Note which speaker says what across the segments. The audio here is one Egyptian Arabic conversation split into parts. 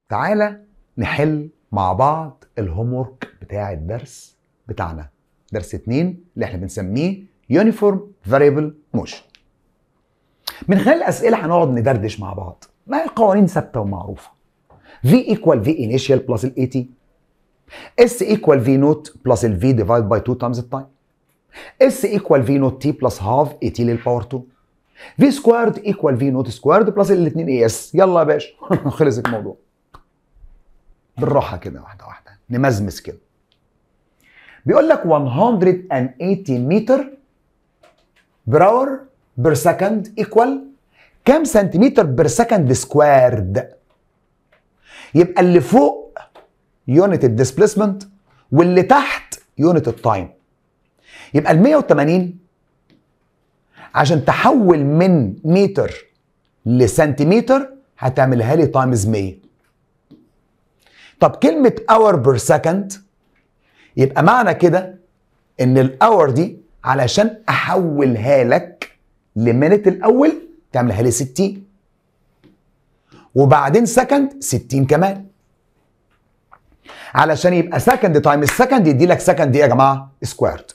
Speaker 1: تعالى نحل مع بعض ال homework بتاع الدرس بتاعنا، درس 2 اللي احنا بنسميه uniform variable motion. من خلال الاسئلة هنقعد ندردش مع بعض، ما القوانين ثابتة ومعروفة. V equal V initial plus ال AT، S equal V naught plus ال V divided by 2 times the time، S equal V naught T plus half AT لل power 2، V squared equal V naught squared plus ال 2 AS. يلا يا باشا خلص الموضوع. بالراحة كده، واحدة واحدة، نمزمز كده. بيقول لك 180 meter per hour per second equal كام centimeter per second squared؟ يبقى اللي فوق unit ال displacement واللي تحت unit ال time. يبقى ال 180 عشان تحول من متر لسنتيمتر هتعملها لي times 100. طب كلمة hour per second، يبقى معنى كده ان ال hour دي علشان احولها لك ل minute الاول تعملها لي 60، وبعدين second 60 كمان، علشان يبقى second times second يدي لك second ايه يا جماعة؟ squared.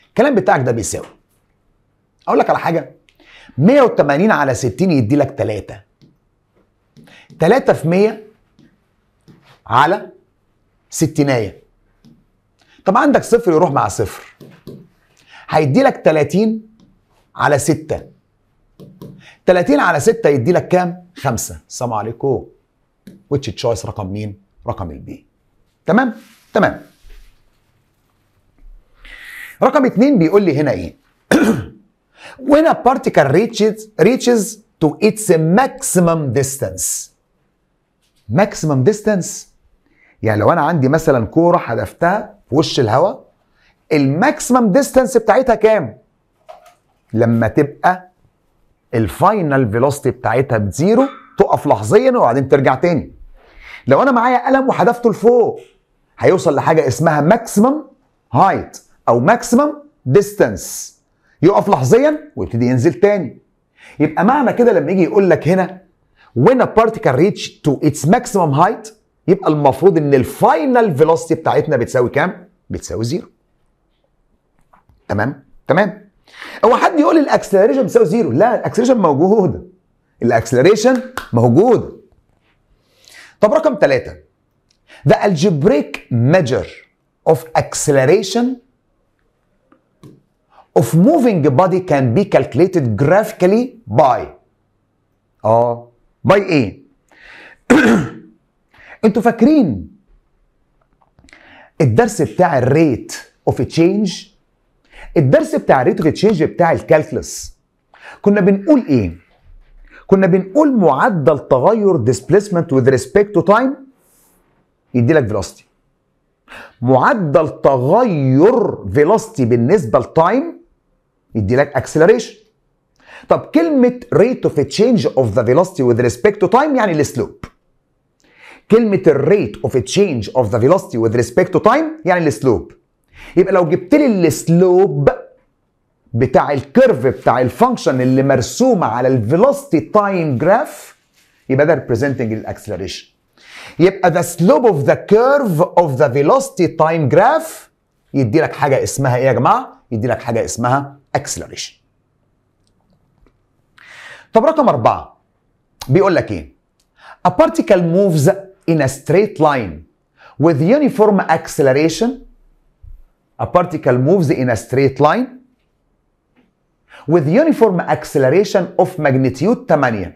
Speaker 1: الكلام بتاعك ده بيساوي، اقول لك على حاجة، 180 على 60 يدي لك 3، 3 في 100 على 60. طب عندك صفر يروح مع صفر، هيدي لك 30 على 6، 30 على 6 يدي لك كام؟ 5. السلام عليكم. which choice رقم مين؟ رقم ال B. تمام؟ تمام. رقم 2 بيقول لي هنا ايه؟ when a particle reaches to its maximum distance. maximum distance يعني لو انا عندي مثلا كورة حدفتها في وش الهواء، ال maximum distance بتاعتها كام؟ لما تبقى ال final velocity بتاعتها ب zero، تقف لحظيا وبعدين ترجع تاني. لو انا معايا قلم وحدفته لفوق هيوصل لحاجة اسمها maximum height او maximum distance، يقف لحظيا ويبتدي ينزل تاني. يبقى معنى كده لما يجي يقول لك هنا when a particle reach to its maximum height، يبقى المفروض ان ال final velocity بتاعتنا بتساوي كام؟ بتساوي zero. تمام؟ تمام. هو حد يقول ال acceleration بتساوي zero؟ لا، ال acceleration موجودة. ال acceleration موجودة. طب رقم 3، the algebraic measure of acceleration of moving body can be calculated graphically by by ايه؟ انتوا فاكرين الدرس بتاع ال rate of change؟ الدرس بتاع ال rate of change بتاع ال calculus كنا بنقول ايه؟ كنا بنقول معدل تغير displacement with respect to time يدي لك velocity. معدل تغير velocity بالنسبة ل time يدي لك acceleration. طب كلمة rate of change of the velocity with respect to time يعني ال slope. كلمة ال rate of change of the velocity with respect to time يعني ال slope. يبقى لو جبت لي ال slope بتاع ال curve بتاع ال function اللي مرسومه على ال velocity time graph، يبقى ده representing ال acceleration. يبقى the slope of the curve of the velocity time graph يدي لك حاجة اسمها ايه يا جماعة؟ يدي لك حاجة اسمها acceleration. طب رقم 4 بيقول لك ايه؟ A particle moves in a straight line with uniform acceleration. A particle moves in a straight line with uniform acceleration of magnitude 8.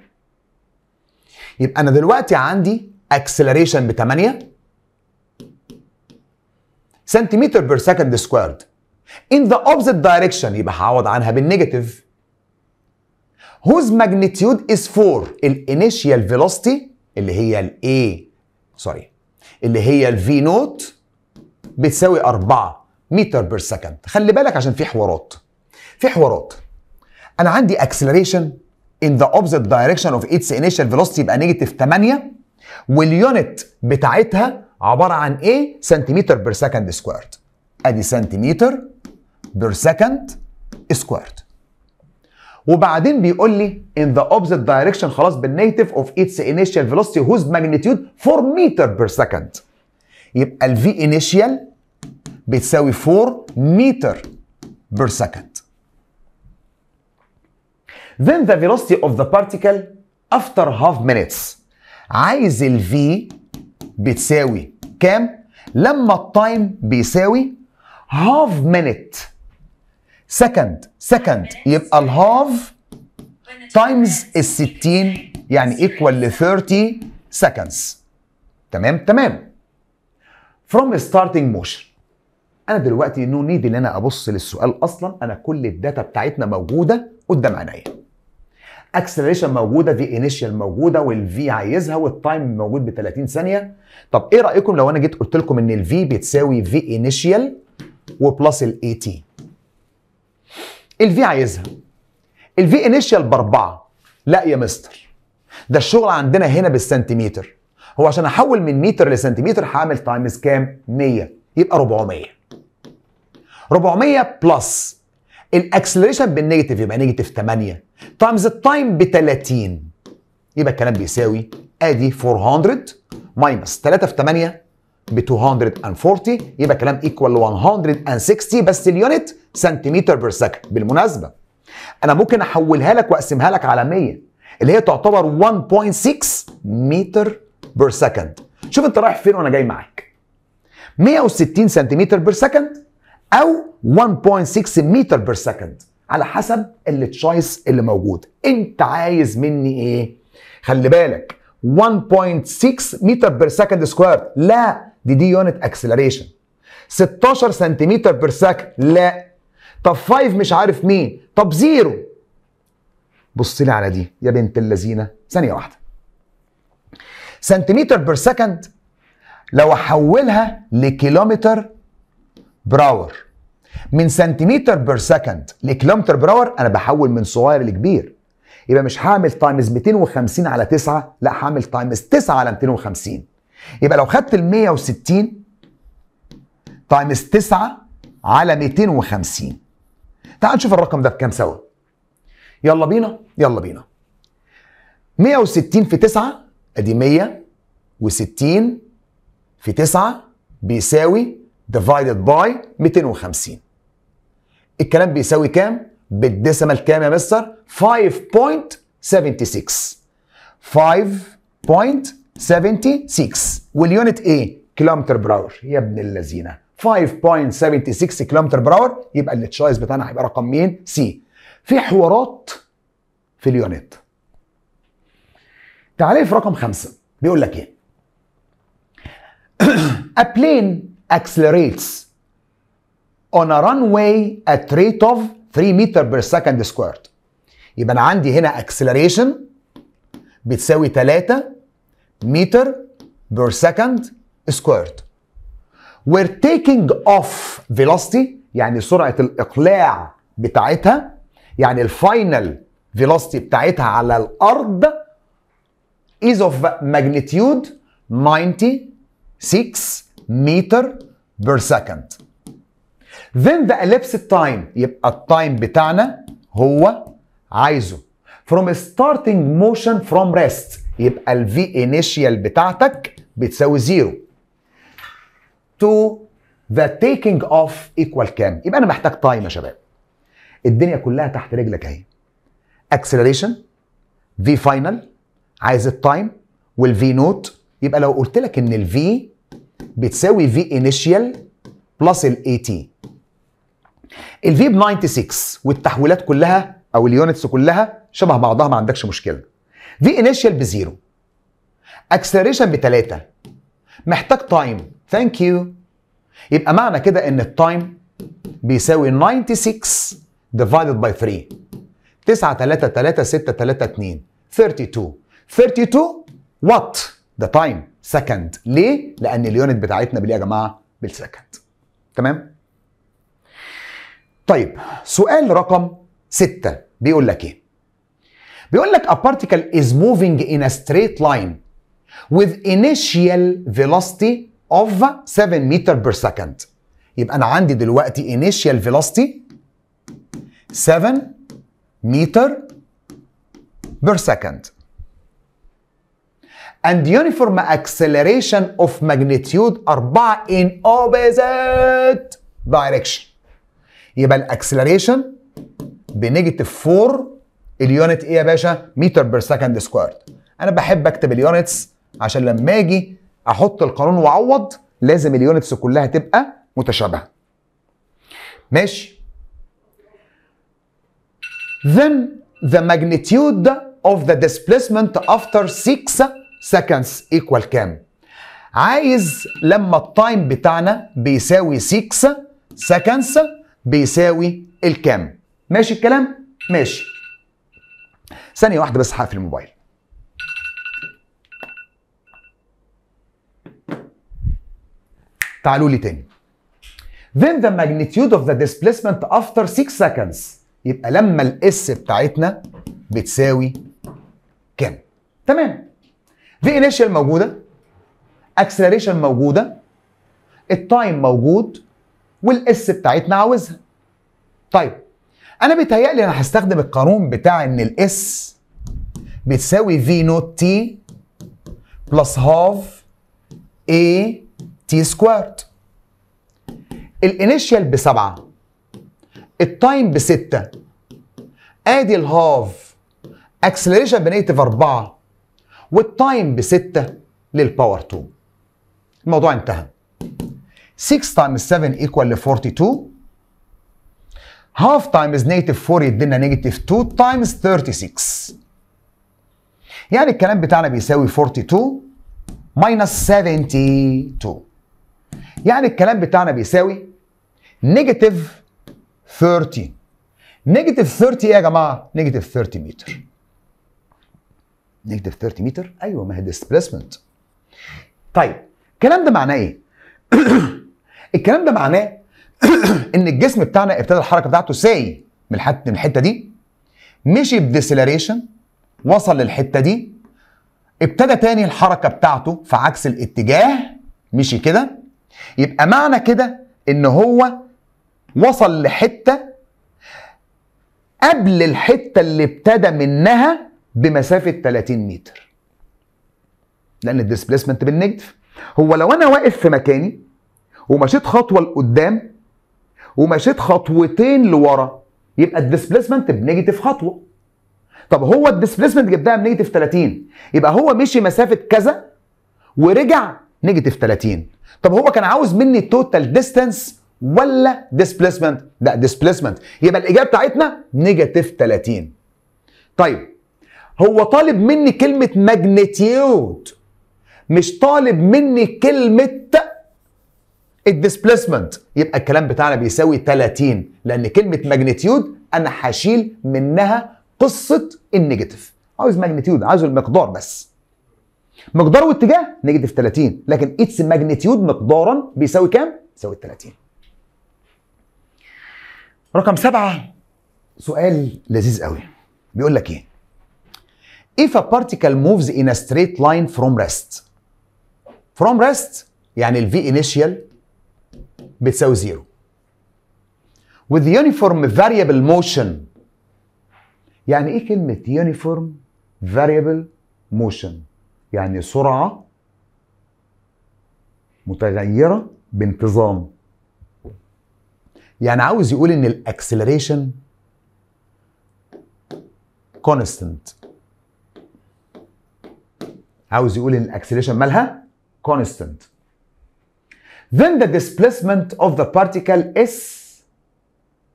Speaker 1: يبقى انا دلوقتي عندي acceleration ب 8 centimeter per second squared in the opposite direction، يبقى هعوض عنها بال negative، whose magnitude is 4. ال initial velocity اللي هي ال A، sorry، اللي هي ال V naught بتساوي 4 meter per second. خلي بالك عشان في حوارات، في حوارات. انا عندي acceleration in the opposite direction of its initial velocity يبقى negative 8، وال unit بتاعتها عبارة عن ايه؟ centimeter per second squared. ادي centimeter per second squared. وبعدين بيقول لي in the opposite direction، خلاص بال negative of its initial velocity whose magnitude 4 meter per second. يبقى ال V initial بتساوي 4 meter per second. Then the velocity of the particle after half minutes. عايز ال V بتساوي كام لما ال time بيساوي half minute second second، يبقى ال half times ال 60 يعني equal ل 30 seconds. تمام تمام. From starting motion. انا دلوقتي no need ان انا ابص للسؤال اصلا، انا كل ال data بتاعتنا موجودة قدام عينيا. acceleration موجوده، V initial موجوده، وال V عايزها، وال time موجود ب 30 ثانية. طب ايه رايكم لو انا جيت قلت لكم ان ال V بتساوي V initial و plus ال a t؟ ال V عايزها، ال V initial ب4. لا يا مستر، ده الشغل عندنا هنا بالسنتيمتر، هو عشان احول من متر لسنتيمتر هعمل times كام؟ 100، يبقى 400. 400 plus ال acceleration بال negative يبقى negative 8 times ال time ب 30، يبقى الكلام بيساوي ادي 400 minus 3 في 8 ب 240، يبقى كلام equal 160، بس ال unit سنتيمتر per second. بالمناسبة انا ممكن احولها لك واقسمها لك على 100 اللي هي تعتبر 1.6 meter per second. شوف انت رايح فين وانا جاي معاك. 160 سنتيمتر per second او 1.6 meter per second على حسب ال choice اللي موجود. انت عايز مني ايه؟ خلي بالك 1.6 meter per second square، لا دي unit acceleration. 16 سنتيمتر per second، لا. طب 5 مش عارف مين، طب zero. بص لي على دي يا بنت اللذينه، ثانية واحدة. سنتيمتر per second لو احولها لكيلومتر per hour، من سنتيمتر per second لكيلومتر per hour انا بحول من صغير لكبير، يبقى مش هعمل times 250 على 9، لا هعمل times 9 على 250. يبقى لو خدت ال 160 times 9 على 250. تعال نشوف الرقم ده بكام سوا. يلا بينا يلا بينا. 160 في 9 ادي 160 في 9 بيساوي divided by 250. الكلام بيساوي كام؟ بال decimal كام يا مستر؟ 5.76. 5.76 وال unit ايه؟ كيلومتر per hour. يا ابن اللذينه 5.76 كيلومتر per hour، يبقى ال choice بتاعنا هيبقى رقم مين؟ C. في حوارات في ال unit. تعالي في رقم 5 بيقول لك ايه؟ A plane accelerates on a runway at rate of 3 meter per second squared. يبقى انا عندي هنا acceleration بتساوي 3 meter per second squared. We're taking off velocity، يعني سرعة الإقلاع بتاعتها، يعني ال final velocity بتاعتها على الأرض is of magnitude 96 meter per second. Then the elapsed time، يبقى ال time بتاعنا هو عايزه from starting motion from rest، يبقى ال V initial بتاعتك بتساوي 0 to the taking off equal كام؟ يبقى انا محتاج time يا شباب. الدنيا كلها تحت رجلك اهي. acceleration V final، عايز ال time وال V note. يبقى لو قلت لك ان ال V بتساوي V initial plus ال AT. ال V ب 96 والتحويلات كلها او ال units كلها شبه بعضها، ما عندكش مشكلة. V initial ب zero، acceleration ب3، محتاج time. thank you. يبقى معنى كده ان ال time بيساوي 96 divided by 3، 9 3 3 6 3 2 32. 32 what؟ ده time second. ليه؟ لان ال unit بتاعتنا بالايه يا جماعة؟ بال second. تمام؟ طيب سؤال رقم 6 بيقول لك ايه؟ بيقول لك a particle is moving in a straight line with initial velocity of 7 meter per second. يبقى انا عندي دلوقتي initial velocity 7 meter per second and uniform acceleration of magnitude 4 in opposite direction. يبقى ال acceleration ب negative 4، ال unit ايه يا باشا؟ meter per second squared. انا بحب اكتب ال units عشان لما اجي احط القانون واعوض لازم ال units كلها تبقى متشابهة. ماشي. Then the magnitude of the displacement after 6 seconds equal كام؟ عايز لما ال time بتاعنا بيساوي 6 seconds بيساوي الكام؟ ماشي الكلام؟ ماشي. ثانية واحدة بس هقفل الموبايل. تعالوا لي تاني. Then the magnitude of the displacement after 6 seconds، يبقى لما ال S بتاعتنا بتساوي كام؟ تمام. V initial موجودة، acceleration موجودة، ال time موجود، وال S بتاعتنا عاوزها. طيب انا بيتهيألي انا هستخدم القانون بتاع ان ال S بتساوي V naught T plus half A T squared. ال initial ب7، ال time ب6، ادي ال half، acceleration ب negative 4، وال time ب6 لل power 2. الموضوع انتهى. 6 times 7 equal ل 42، half times negative 4 يدينا negative 2 times 36. يعني الكلام بتاعنا بيساوي 42 minus 72. يعني الكلام بتاعنا بيساوي negative 30. negative 30 ايه يا جماعة؟ negative 30 متر. negative 30 متر؟ ايوه، ما هي displacement. طيب الكلام ده معناه ايه؟ الكلام ده معناه ان الجسم بتاعنا ابتدى الحركة بتاعته ساي من الحتة دي، مشي ب deceleration، وصل للحتة دي، ابتدى تاني الحركة بتاعته في عكس الاتجاه، مشي كده. يبقى معنى كده ان هو وصل لحته قبل الحتة اللي ابتدى منها بمسافه 30 متر، لان ال displacement بال negative. هو لو انا واقف في مكاني ومشيت خطوة لقدام ومشيت خطوتين لورا يبقى ال displacement ب negative خطوة. طب هو ال displacement جبتها ب negative 30، يبقى هو مشي مسافة كذا ورجع negative 30. طب هو كان عاوز مني total distance ولا displacement؟ لا displacement، يبقى الاجابة بتاعتنا negative 30. طيب هو طالب مني كلمة magnitude، مش طالب مني كلمة ال displacement، يبقى الكلام بتاعنا بيساوي 30، لان كلمة magnitude انا هشيل منها قصة ال negative. عاوز magnitude، عاوز المقدار بس، مقدار واتجاه negative 30، لكن its magnitude مقدارا بيساوي كام؟ بيساوي 30. رقم 7 سؤال لذيذ قوي، بيقول لك ايه؟ If a particle moves in a straight line from rest. From rest يعني ال V initial بتساوي 0. With uniform variable motion. يعني ايه كلمة uniform variable motion؟ يعني سرعة متغيرة بانتظام. يعني عاوز يقول ان ال acceleration constant. عاوز يقول ان ال acceleration مالها؟ constant. Then the displacement of the particle is،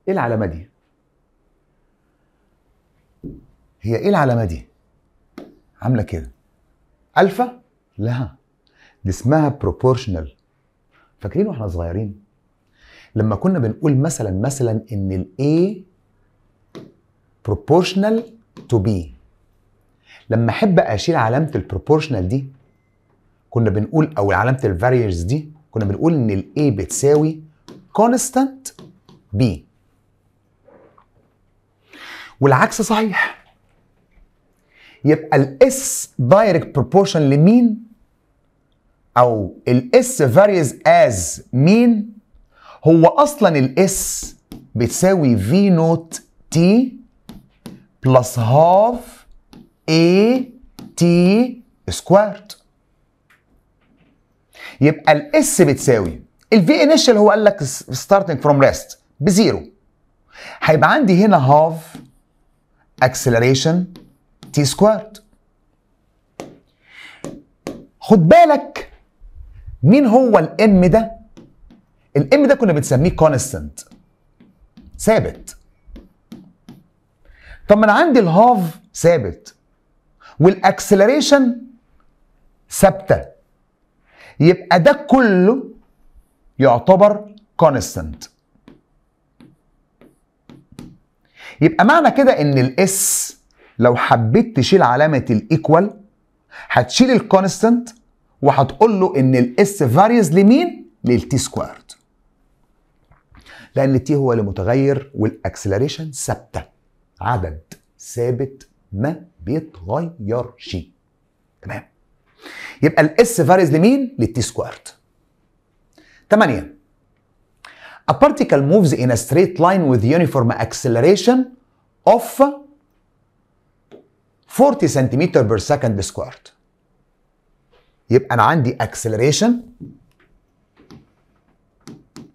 Speaker 1: ايه العلامة دي؟ هي ايه العلامة دي؟ عاملة كده. الفا؟ لا، دي اسمها proportional. فاكرين واحنا صغيرين لما كنا بنقول مثلا ان ال A proportional to B، لما احب اشيل علامة ال proportional دي كنا بنقول، او علامة ال varies دي، كنا بنقول ان ال A بتساوي constant B، والعكس صحيح. يبقى ال S direct proportion لمين؟ او ال S varies as مين؟ هو اصلا ال S بتساوي V naught T plus half a t squared. يبقى ال S بتساوي ال V initial، هو قال لك starting from rest ب zero، هيبقى عندي هنا half acceleration t squared. خد بالك مين هو ال m ده؟ ال m ده كنا بنسميه constant، ثابت. طب ما انا عندي ال half ثابت وال acceleration ثابته، يبقى ده كله يعتبر constant. يبقى معنى كده ان ال S لو حبيت تشيل علامه ال equal هتشيل ال constant وهتقول له ان ال S varies لمين؟ لل t squared، لان ال t هو اللي متغير وال acceleration ثابته، عدد ثابت ما بيتغيرش. تمام. يبقى ال S varies لمين؟ لل t squared. 8 A particle moves in a straight line with uniform acceleration of 40 cm per second squared. يبقى أنا عندي acceleration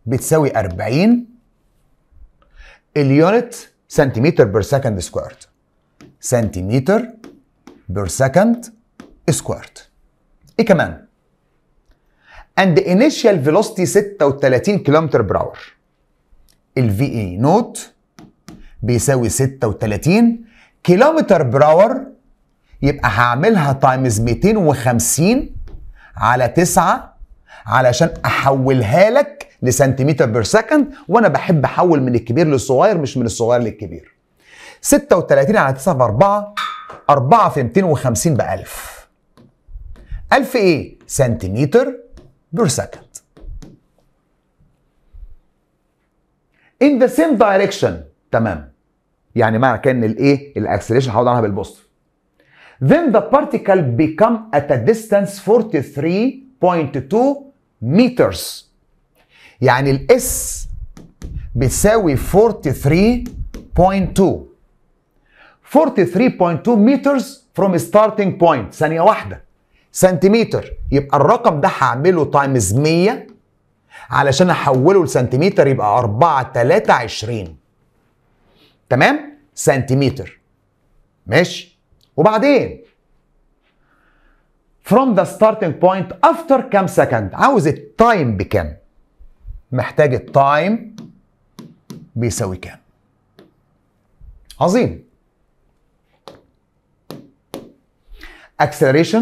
Speaker 1: بتساوي 40 ال unit centimeter per second squared، centimeter per second squared. إيه كمان؟ and initial velocity 36 كيلومتر per hour. ال VA naught بيساوي 36 كيلومتر per hour، يبقى هعملها times 250 على 9 علشان احولها لك ل centimeter per second، وانا بحب احول من الكبير للصغير مش من الصغير للكبير. 36 على 9 ب 4، 4 في 250 ب 1000. 1000 ايه؟ centimeter per second. In the same direction. تمام. يعني معنى كان الايه؟ ال acceleration هعوض عنها بال positive. Then the particle become at a distance 43.2 meters. يعني ال S بتساوي 43.2. 43.2 meters from starting point. ثانية واحدة. سنتيمتر، يبقى الرقم ده هعمله times 100 علشان احوله لسنتيمتر، يبقى 4 3 20. تمام؟ سنتيمتر. ماشي. وبعدين from the starting point after كام second؟ عاوز ال time بكام؟ محتاج ال time بيساوي كام؟ عظيم. acceleration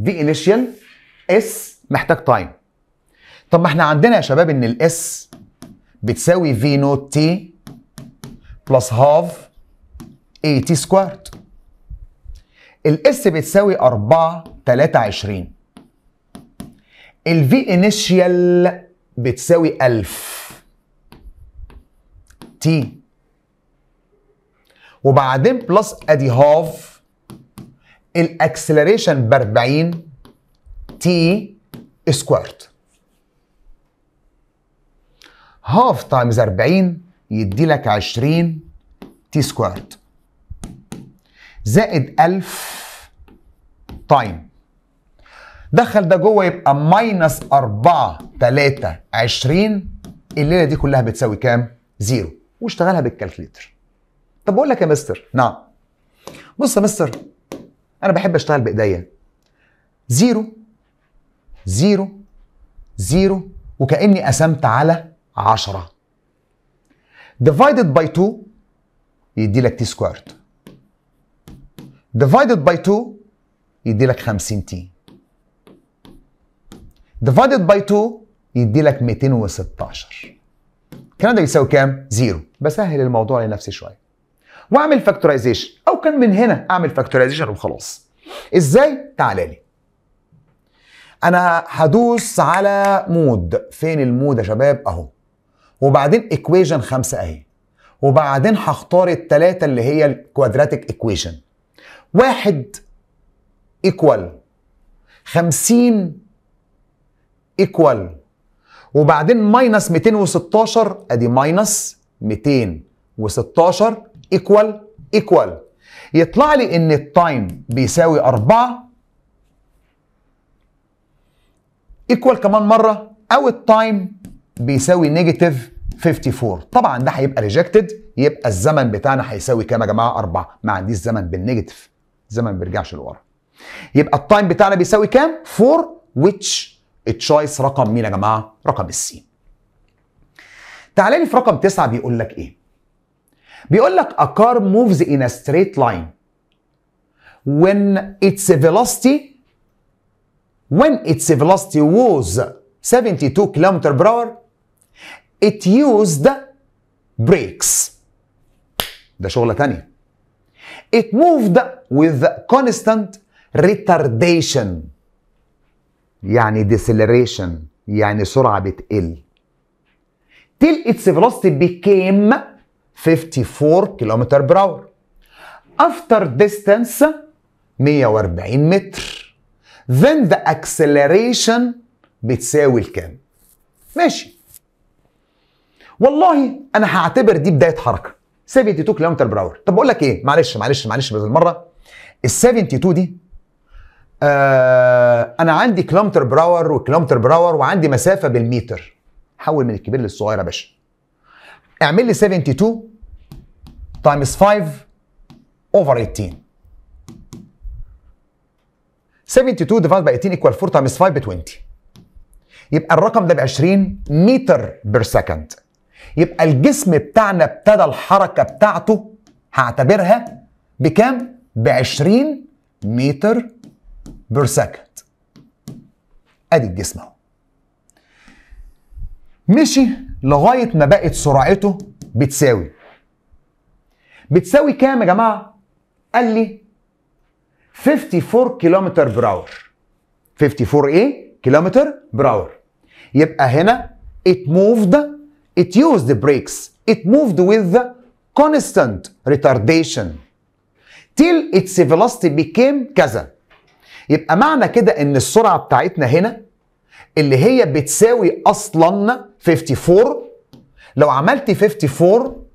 Speaker 1: V initial S محتاج time. طب ما احنا عندنا يا شباب ان ال S بتساوي V naught T plus half A T squared. ال S بتساوي 4 3 20. ال V initial بتساوي 1000 T، وبعدين plus ادي half ال acceleration ب 40 T squared. half times 40 يدي لك 20 T squared زائد 1000 time. دخل ده جوه يبقى minus 4 3 20. الليله دي كلها بتساوي كام؟ zero. واشتغلها بال calculator. طب بقول لك يا مستر، نعم. بص يا مستر، انا بحب اشتغل بايديا. zero zero zero، وكاني قسمت على 10. divided by 2 يدي لك T squared. divided by 2 يدي لك 50 T. divided by 2 يدي لك 216. الكلام ده بيساوي كام؟ zero. بسهل الموضوع لنفسي شويه واعمل factorization، او كان من هنا اعمل factorization وخلاص. ازاي؟ تعالى لي. انا هدوس على mode. فين ال mode يا شباب؟ اهو. وبعدين equation 5 اهي، وبعدين هختار الثلاثه اللي هي ال quadratic equation. 1 equal 50 equal، وبعدين minus 216، ادي minus 216 equal equal، يطلع لي ان ال time بيساوي 4 equal كمان مرة، او ال time بيساوي negative 54. طبعا ده هيبقى rejected، يبقى الزمن بتاعنا هيساوي كام يا جماعة؟ 4. ما عنديش زمن بال negative، الزمن ما بيرجعش لورا. يبقى ال time بتاعنا بيساوي كام؟ 4، which choice رقم مين يا جماعة؟ رقم ال C. تعالى لي في رقم 9 بيقول لك ايه؟ بيقول لك a car moves in a straight line when its velocity was 72 km per hour it used brakes. ده شغلة تانية. It moved with constant retardation، يعني deceleration، يعني سرعة بتقل، till its velocity became 54 km per hour after distance 140 متر then the acceleration بتساوي الكام؟ ماشي، والله انا هعتبر دي بداية حركة 72 km per hour. طب بقول لك ايه، معلش معلش معلش بدل المرة ال 72 دي انا عندي kilometer per hour و kilometer per hour وعندي مسافة بالمتر. حول من الكبير للصغير يا باشا. اعمل لي 72 times 5 over 18. 72 divided by 18 equal 4 times 5 ب 20. يبقى الرقم ده ب 20 meter per second. يبقى الجسم بتاعنا ابتدى الحركة بتاعته هعتبرها بكام؟ ب 20 meter per second. ادي الجسم اهو. مشي لغاية ما بقت سرعته بتساوي كام يا جماعة؟ قال لي 54 kilometer per hour. 54 ايه؟ kilometer per hour. يبقى هنا it moved, it used the brakes, it moved with constant retardation till its velocity became كذا. يبقى معنى كده ان السرعة بتاعتنا هنا اللي هي بتساوي اصلا 54، لو عملت 54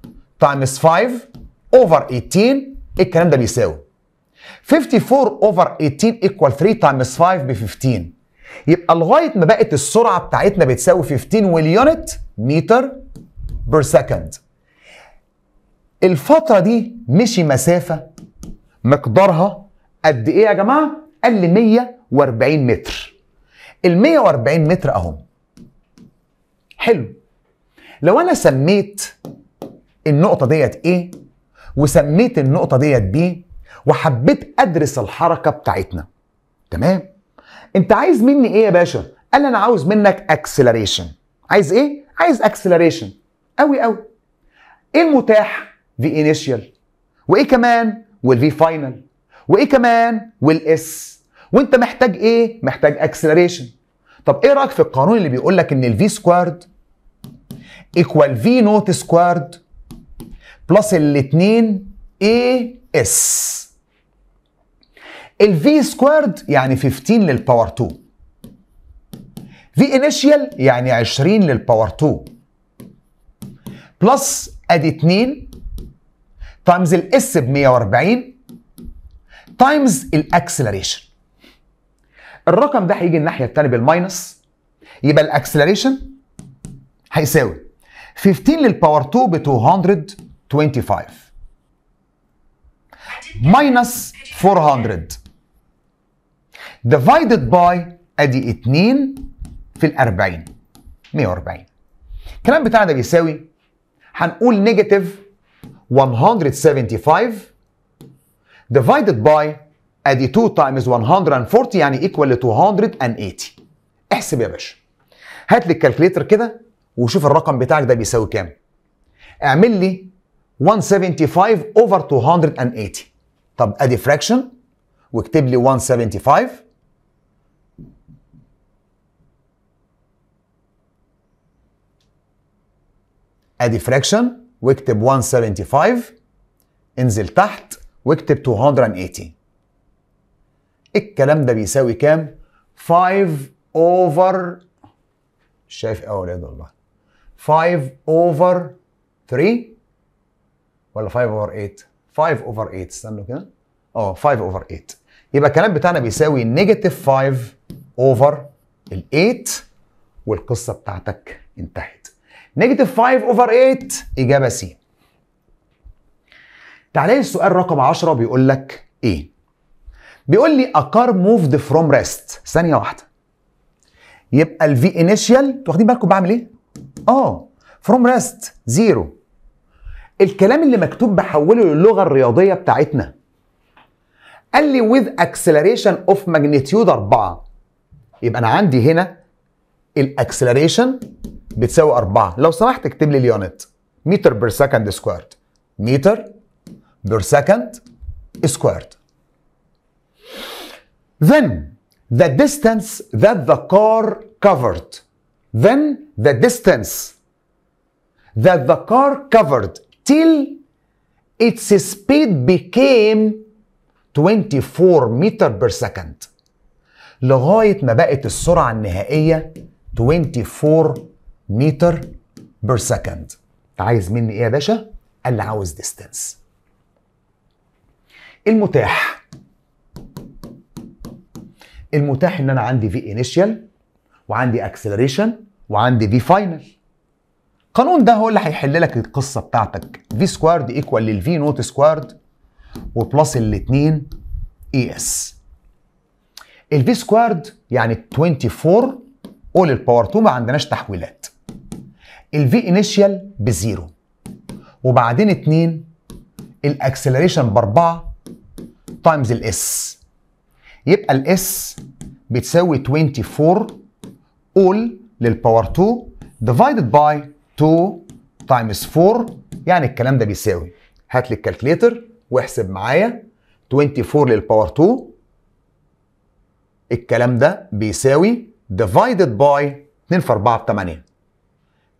Speaker 1: times 5 over 18 الكلام ده بيساوي 54 over 18 equal 3 times 5 ب 15. يبقى لغاية ما بقت السرعة بتاعتنا بتساوي 15 وال unit meter per second. الفترة دي مشي مسافة مقدارها قد ايه يا جماعة؟ قال لي 140 متر. ال 140 متر اهم. حلو. لو انا سميت النقطة ديت A وسميت النقطة ديت B وحبيت ادرس الحركة بتاعتنا، تمام؟ انت عايز مني ايه يا باشا؟ قال لي انا عاوز منك acceleration. عايز ايه؟ عايز acceleration. قوي قوي. ايه المتاح؟ V initial، وايه كمان؟ وال V final، وايه كمان؟ وال S. وانت محتاج ايه؟ محتاج acceleration. طب ايه رايك في القانون اللي بيقول لك ان ال V squared equal V naught squared plus الاثنين A S. ال V squared يعني 15 لل power 2، V initial يعني 20 لل power 2 plus ادي 2 times ال S ب 140 times ال acceleration. الرقم ده هيجي الناحية الثانية بال minus، يبقى ال acceleration هيساوي 15 لل power 2 ب 225 minus 400 divided by ادي 2 في ال 40 140. الكلام بتاعنا ده بيساوي، هنقول negative 175 divided by ادي 2 times 140 يعني equal ل 280. احسب يا باشا، هات لي ال calculator كده وشوف الرقم بتاعك ده بيساوي كام. اعمل لي 175 over 280. طب ادي fraction واكتب لي 175 ادي fraction واكتب 175، انزل تحت واكتب 280. الكلام ده بيساوي كام؟ 5 over، شايف ايه يا اولاد والله، 5 over 3 ولا 5 over 8؟ 5 over 8. استنوا كده، 5 over 8. يبقى الكلام بتاعنا بيساوي negative 5 over ال 8، والقصه بتاعتك انتهت. negative 5 over 8 اجابه C. تعالى لي السؤال رقم 10 بيقول لك ايه؟ بيقول لي a car moved from rest. ثانية واحدة. يبقى ال V initial، انتوا واخدين بالكم بعمل ايه؟ From rest zero. الكلام اللي مكتوب بحوله للغة الرياضية بتاعتنا. قال لي with acceleration of magnitude 4. يبقى انا عندي هنا ال acceleration بتساوي 4. لو سمحت اكتب لي ال unit meter per second squared، meter per second squared. Then the distance that the car covered, then the distance that the car covered till its speed became 24 meter per second، لغاية ما بقت السرعة النهائية 24 meter per second. عايز مني ايه يا باشا؟ قال لي عاوز distance. المتاح، المتاح ان انا عندي V initial وعندي acceleration وعندي V final. القانون ده هو اللي هيحل لك القصة بتاعتك. V squared equal لل V naught squared و plus الاثنين a s. ال V squared يعني 24 all ال power 2، ما عندناش تحويلات. ال V initial ب zero، وبعدين 2 ال acceleration ب4 times ال s، يبقى ال s بتساوي 24 all لل power 2 divided by 2 times 4. يعني الكلام ده بيساوي، هات لي ال calculator واحسب معايا، 24 لل power 2 الكلام ده بيساوي divided by 2 في 4 ب 8،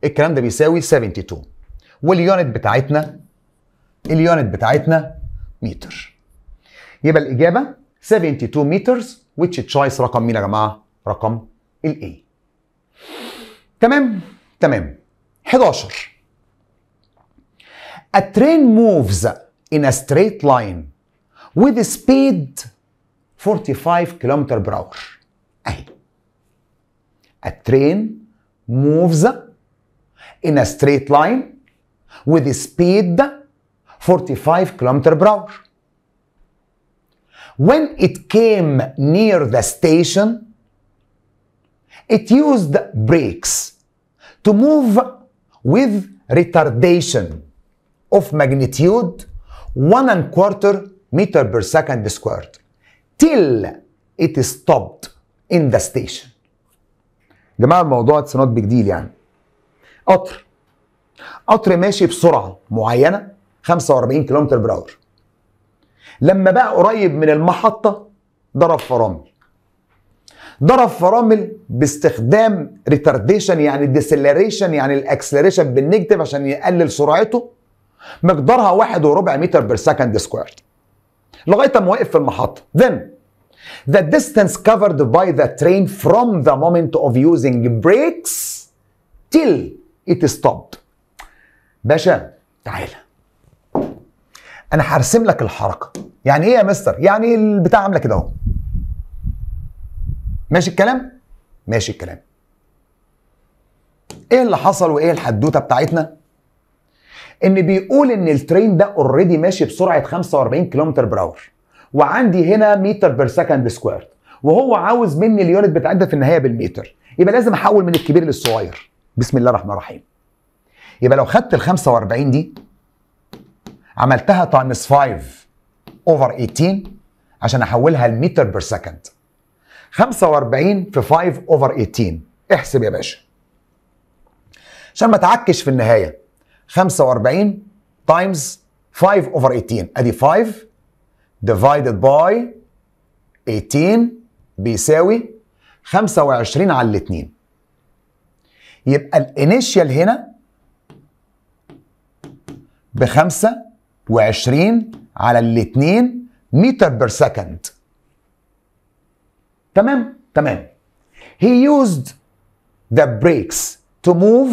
Speaker 1: الكلام ده بيساوي 72. وال unit بتاعتنا، ال unit بتاعتنا متر. يبقى الإجابة 72 meters، which choice رقم مين يا جماعة؟ رقم ال A. تمام؟ تمام. 11. A train moves in a straight line with speed 45 km per hour. أهي. A train moves in a straight line with speed 45 km per hour. When it came near the station, it used brakes to move with retardation of magnitude 1.25 meter per second squared till it stopped in the station. جماعة الموضوع it's not big deal يعني. قطر ماشي بسرعة معينة 45 kilometer per hour. لما بقى قريب من المحطة ضرب فرامل. ضرب فرامل باستخدام retardation، يعني deceleration، يعني ال acceleration بال negative عشان يقلل سرعته، مقدارها 1.25 meter per second squared، لغاية ما وقف في المحطة. Then the distance covered by the train from the moment of using brakes till it stopped. باشا تعالى، انا هرسم لك الحركة. يعني ايه يا مستر؟ يعني البتاع عامله كده اهو. ماشي الكلام؟ ماشي الكلام. ايه اللي حصل وايه الحدوتة بتاعتنا؟ ان بيقول ان ال train ده already ماشي بسرعة 45 kilometer per hour، وعندي هنا meter per second squared، وهو عاوز مني ال unit بتاعتها في النهاية بالمتر، يبقى لازم احول من الكبير للصغير. بسم الله الرحمن الرحيم. يبقى لو خدت ال 45 دي عملتها times 5 over 18 عشان احولها ل meter per second. 45 في 5 over 18، احسب يا باشا عشان ما تعكش في النهاية. 45 times 5 over 18، ادي 5 divided by 18 بيساوي 25 على الاثنين. يبقى ال initial هنا ب 25 على الاثنين meter per second. تمام؟ تمام. He used the brakes to move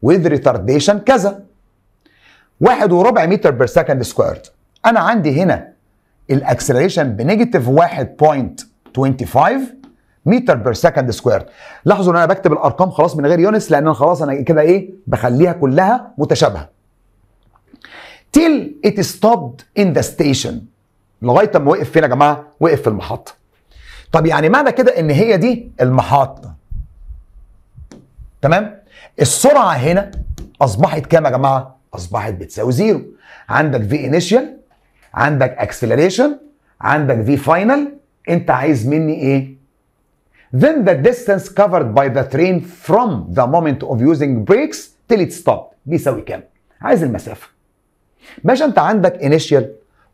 Speaker 1: with retardation كذا 1.25 meter per second squared. انا عندي هنا ال acceleration ب negative 1.25 meter per second square. لاحظوا ان انا بكتب الارقام خلاص من غير units، لان انا خلاص انا كده ايه بخليها كلها متشابهة. till it stopped in the station، لغاية ما وقف فين يا جماعة؟ وقف في المحطة. طب يعني معنى كده ان هي دي المحطة. تمام؟ السرعة هنا اصبحت كام يا جماعة؟ اصبحت بتساوي zero. عندك V initial، عندك acceleration، عندك V final، انت عايز مني ايه؟ Then the distance covered by the train from the moment of using brakes till it stopped بيساوي كام؟ عايز المسافة. باشا انت عندك initial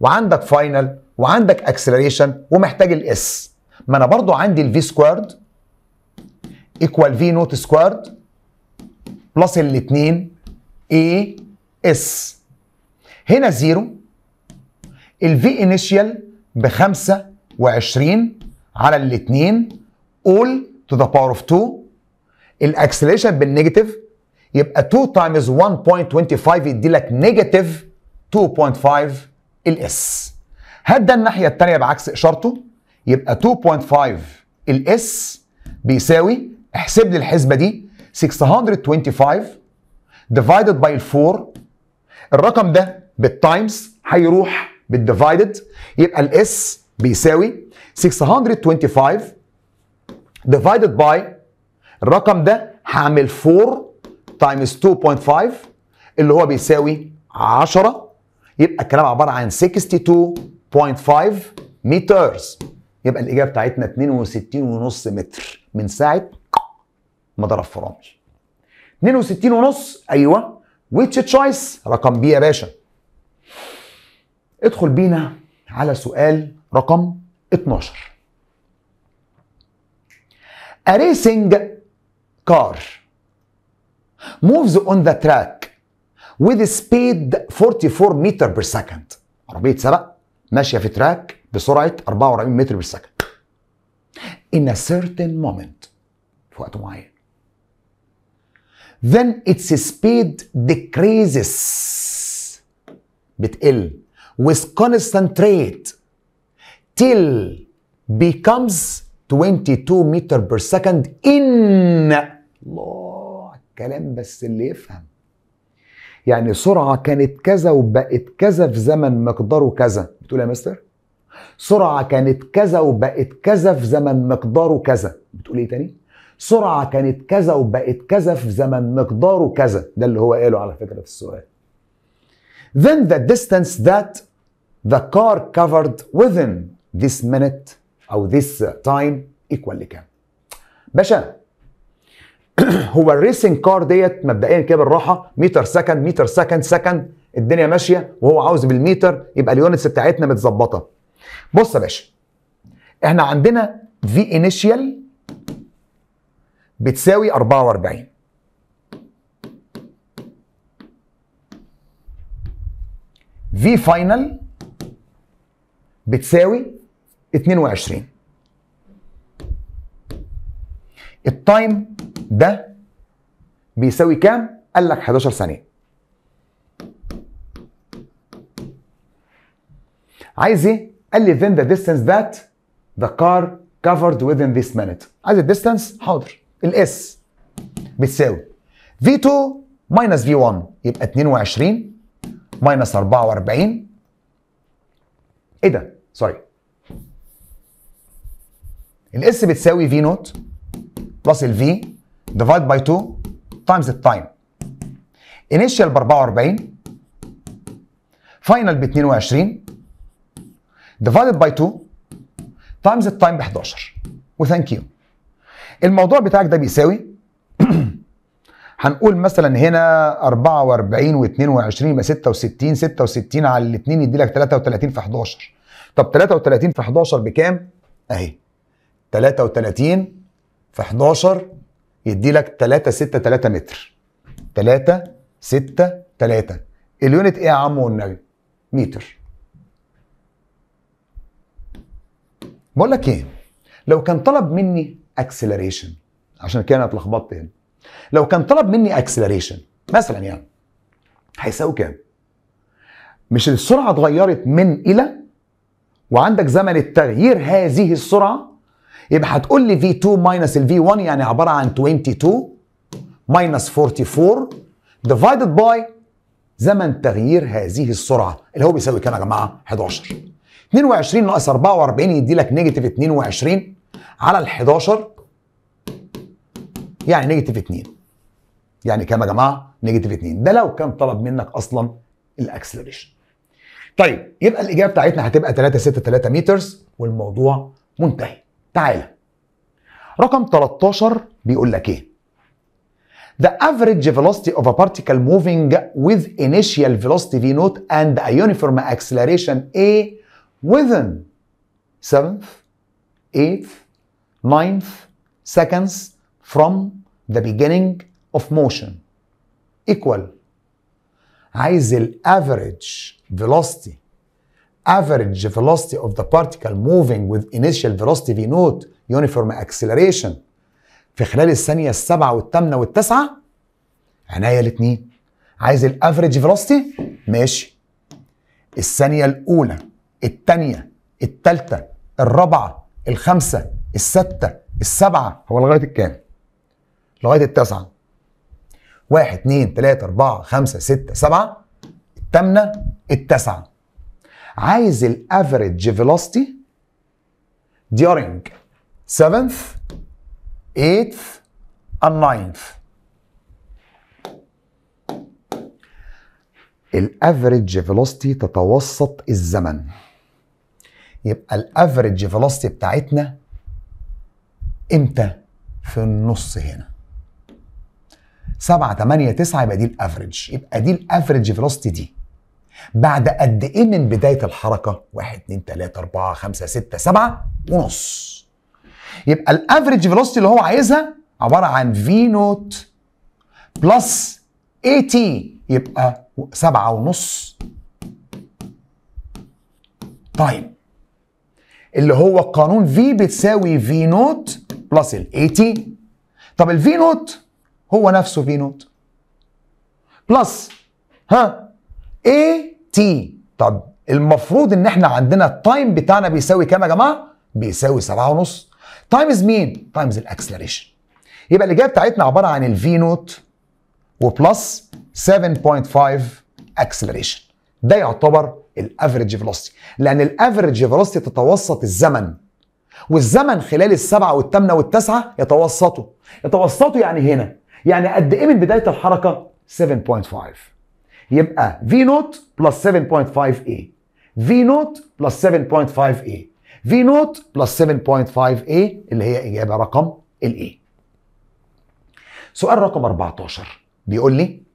Speaker 1: وعندك final وعندك acceleration ومحتاج ال S. ما انا برضو عندي ال V squared equal V naught squared plus الاثنين A S. هنا zero، ال V initial ب 25 على الاثنين all to the power of 2، ال acceleration بال negative يبقى 2 times 1.25 يدي لك negative 2.5 ال S. هات ده الناحية الثانية بعكس اشارته، يبقى 2.5 ال S بيساوي، احسب لي الحسبة دي، 625 divided by 4، الرقم ده بال times هيروح بال divided، يبقى ال S بيساوي 625 divided by الرقم ده هعمل 4 times 2.5 اللي هو بيساوي 10، يبقى الكلام عبارة عن 62.5 meters. يبقى الاجابة بتاعتنا 62.5 متر من ساعة ما ضرب فرامل. 62.5. ايوه، which choice؟ رقم B يا باشا. ادخل بينا على سؤال رقم 12. A racing car moves on the track with speed 44 meter per second. عربية سبق ماشية في track بسرعة 44 متر per second. In a certain moment، في وقت معين. Then its speed decreases، بتقل with constant rate till becomes 22 meter per second in. الله الكلام بس اللي يفهم. يعني سرعة كانت كذا وبقت كذا في زمن مقداره كذا. بتقول يا مستر؟ سرعة كانت كذا وبقت كذا في زمن مقداره كذا. بتقول ايه تاني؟ سرعة كانت كذا وبقت كذا في زمن مقداره كذا. ده اللي هو قاله على فكرة في السؤال. Then the distance that the car covered within this minute أو this time equal لكام؟ باشا هو ال racing car ديت مبدئيا كده بالراحة meter second meter second second، الدنيا ماشية وهو عاوز بالمتر، يبقى ال units بتاعتنا متظبطه. بص يا باشا، احنا عندنا V initial بتساوي 44، V final بتساوي 22، ال time ده بيساوي كام؟ قال لك 11 ثانية. عايز ايه؟ قال لي then the distance that the car covered within this minute. عايز ال distance؟ حاضر. ال S بتساوي V2 minus V1، يبقى 22 minus 44. ايه ده؟ sorry، ال S بتساوي V naught plus ال V divide by 2 times ال time. initial ب 44، final ب 22، divided by 2 times ال time ب 11. و thank you. الموضوع بتاعك ده بيساوي هنقول مثلا هنا 44 و22 يبقى 66، 66 على الاثنين يدي لك 33 في 11. طب 33 في 11 بكام؟ اهي 33 في 11 يدي لك 3 6 3 متر. 3 6 3. ال unit ايه يا عم والنبي؟ متر. بقول لك ايه؟ لو كان طلب مني acceleration، عشان كده انا اتلخبطت هنا. لو كان طلب مني acceleration مثلا يعني هيساوي كام؟ مش السرعة اتغيرت من الى، وعندك زمن التغيير هذه السرعة، يبقى هتقول لي V2 minus ال V1 يعني عبارة عن 22 minus 44 divided by زمن تغيير هذه السرعة اللي هو بيساوي كام يا جماعة؟ 11. 22 ناقص 44 يدي لك negative 22 على ال 11 يعني negative 2. يعني كام يا جماعة؟ negative 2. ده لو كان طلب منك اصلا ال acceleration. طيب يبقى الاجابة بتاعتنا هتبقى 3 6 3 meters والموضوع منتهي. تعالى رقم 13 بيقول لك ايه؟ The average velocity of a particle moving with initial velocity v naught and a uniform acceleration a within 7th, 8th, 9th seconds from the beginning of motion equal. عايز ال average velocity، average velocity of the particle moving with initial velocity v naught uniform acceleration في خلال الثانية السابعة والثامنة والتاسعة. عناية الاتنين. عايز ال average velocity، ماشي. الثانية الأولى، الثانية، الثالثة، الرابعة، الخامسة، السادسة، السابعة، هو لغاية الكام؟ لغاية التاسعة. 1 2 3 4 5 6 7، الثامنة، التاسعة. عايز ال average velocity during 7th 8th and 9th. ال average velocity تتوسط الزمن، يبقى ال average velocity بتاعتنا امتى؟ في النص هنا 7 8 9، يبقى دي ال average، يبقى دي ال average velocity دي بعد قد ايه من بداية الحركة؟ 1 2 3 4 5 6 7 ونص. يبقى ال average velocity اللي هو عايزها عبارة عن V naught plus a t، يبقى 7.5 time، اللي هو قانون V بتساوي V naught plus ال a t. طب ال V naught هو نفسه V naught plus ها a t. طب المفروض ان احنا عندنا ال time بتاعنا بيساوي كام يا جماعة؟ بيساوي 7.5 times مين؟ times ال acceleration. يبقى الاجابة بتاعتنا عبارة عن ال V naught و plus 7.5 acceleration. ده يعتبر ال average velocity، لان ال average velocity تتوسط الزمن، والزمن خلال السبعة والثامنه والتاسعه يتوسطوا. يتوسطوا يعني هنا، يعني قد ايه من بداية الحركة؟ 7.5. يبقى V naught plus 7.5 a، V naught plus 7.5 a، V naught plus 7.5 a، اللي هي اجابه رقم ال A. سؤال رقم 14 بيقول لي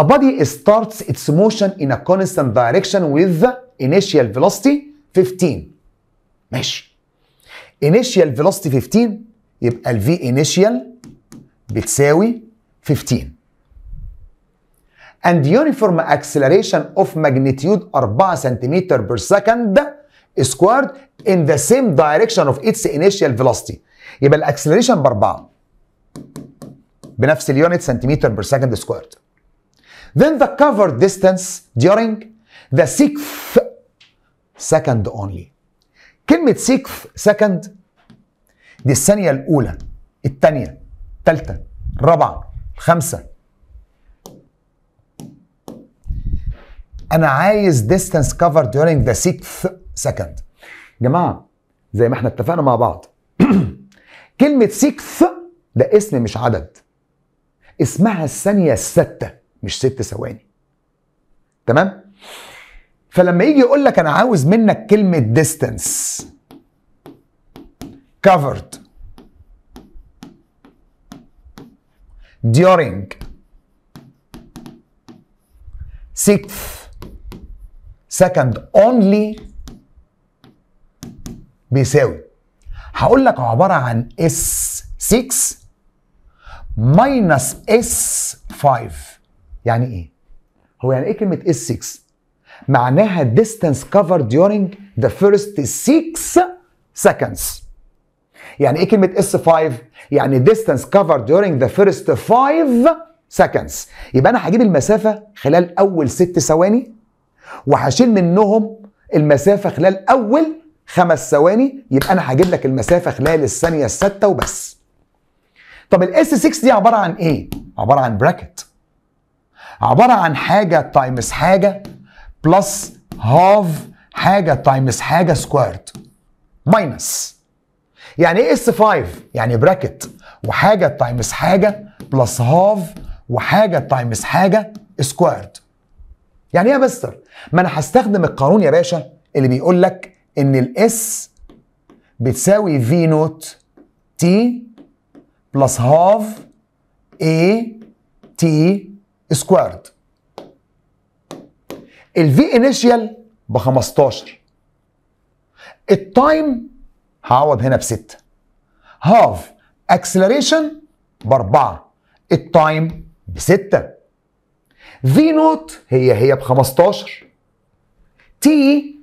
Speaker 1: A body starts its motion in a constant direction with initial velocity 15. ماشي. Initial velocity 15، يبقى ال V initial بتساوي 15. And uniform acceleration of magnitude 4 cm per second squared in the same direction of its initial velocity. يبقى ال acceleration بأربعة بنفس ال unit centimeter per second squared. Then the covered distance during the sixth second only. كلمة sixth second دي الثانية الأولى، الثانية، الثالثة، الرابعة، الخامسة. أنا عايز distance covered during the sixth second. جماعة زي ما احنا اتفقنا مع بعض كلمة sixth ده اسم مش عدد، اسمها الثانية الستة مش 6 ثواني. تمام؟ فلما يجي يقول لك انا عاوز منك كلمة distance covered during sixth second only بيساوي، هقول لك عبارة عن S6 minus S5. يعني ايه؟ هو يعني ايه كلمة S6؟ معناها distance covered during the first 6 seconds. يعني ايه كلمة S5؟ يعني distance covered during the first 5 seconds. يبقى انا هجيب المسافة خلال اول 6 ثواني وهشيل منهم المسافة خلال اول 5 ثواني، يبقى انا هجيب لك المسافة خلال الثانية السادسة وبس. طب ال S 6 دي عبارة عن ايه؟ عبارة عن bracket، عبارة عن حاجة times حاجة plus half حاجة times حاجة squared minus. يعني ايه S 5؟ يعني bracket وحاجه times حاجة plus half وحاجه times حاجة squared. يعني ايه يا مستر؟ ما انا هستخدم القانون يا باشا اللي بيقول لك ان ال S بتساوي V naught T plus half A T squared. ال V initial ب 15، ال time هعوض هنا ب6، half acceleration ب4، ال time ب6، V naught هي ب15، T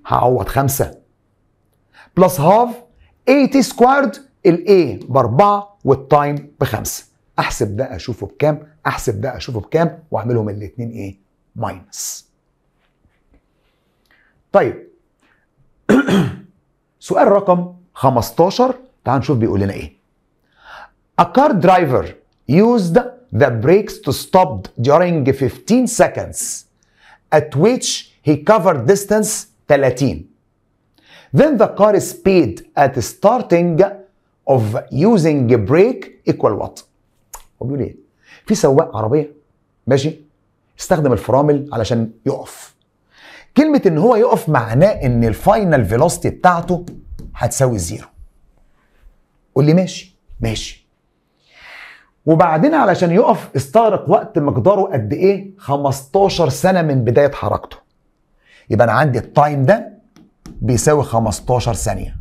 Speaker 1: هعوض 5 plus half A T squared، ال A ب4 وال time ب5. احسب ده اشوفه بكام، احسب ده اشوفه بكام، واعملهم الاثنين ايه؟ minus. طيب سؤال رقم 15، تعال نشوف بيقول لنا ايه. A car driver used the brakes to stop during 15 seconds at which he covered distance 30. Then the car speed at starting of using brake equal what؟ هو بيقول ايه؟ في سواق عربية ماشي استخدم الفرامل علشان يقف. كلمة ان هو يقف معناه ان ال final velocity بتاعته هتساوي zero. قول لي ماشي ماشي. وبعدين علشان يقف استغرق وقت مقداره قد ايه؟ 15 سنة من بداية حركته. يبقى انا عندي ال time ده بيساوي 15 ثانية.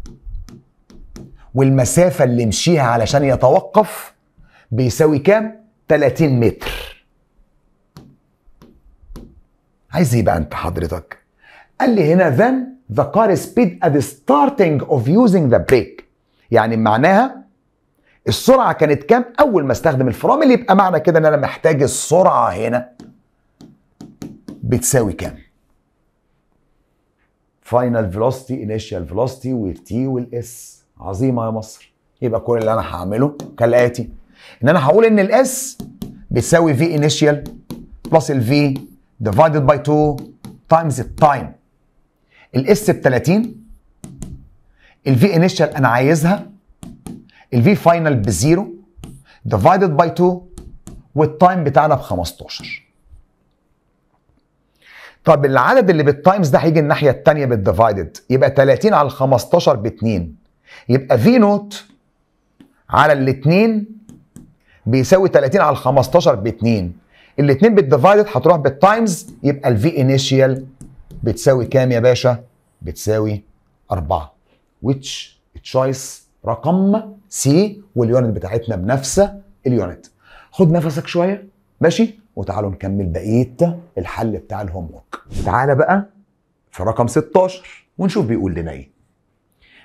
Speaker 1: والمسافة اللي مشيها علشان يتوقف بيساوي كام؟ 30 متر. عايز ايه بقى انت حضرتك؟ قال لي هنا then the car speed at the starting of using the brake. يعني معناها السرعة كانت كام أول ما استخدم الفرامل، يبقى معنى كده إن أنا محتاج السرعة هنا بتساوي كام؟ final velocity، initial velocity، وال T وال S. عظيمة يا مصر. يبقى كل اللي أنا هعمله كالآتي، إن أنا هقول إن ال S بتساوي V initial plus ال V divided by 2 times ال time. ال S ب 30، ال V initial أنا عايزها، ال V final ب zero divided by 2، وال time بتاعنا ب 15. طب العدد اللي بال times ده هيجي الناحية الثانية بال divided، يبقى 30 على 15 ب 2، يبقى V naught على الاثنين بيساوي 30 على 15 ب 2. الاثنين بال divided هتروح بال times، يبقى ال V initial بتساوي كام يا باشا؟ بتساوي 4. which choice رقم C، وال unit بتاعتنا بنفس ال unit. خد نفسك شوية ماشي، وتعالوا نكمل بقية الحل بتاع ال homework. تعالى بقى في رقم 16 ونشوف بيقول لنا ايه.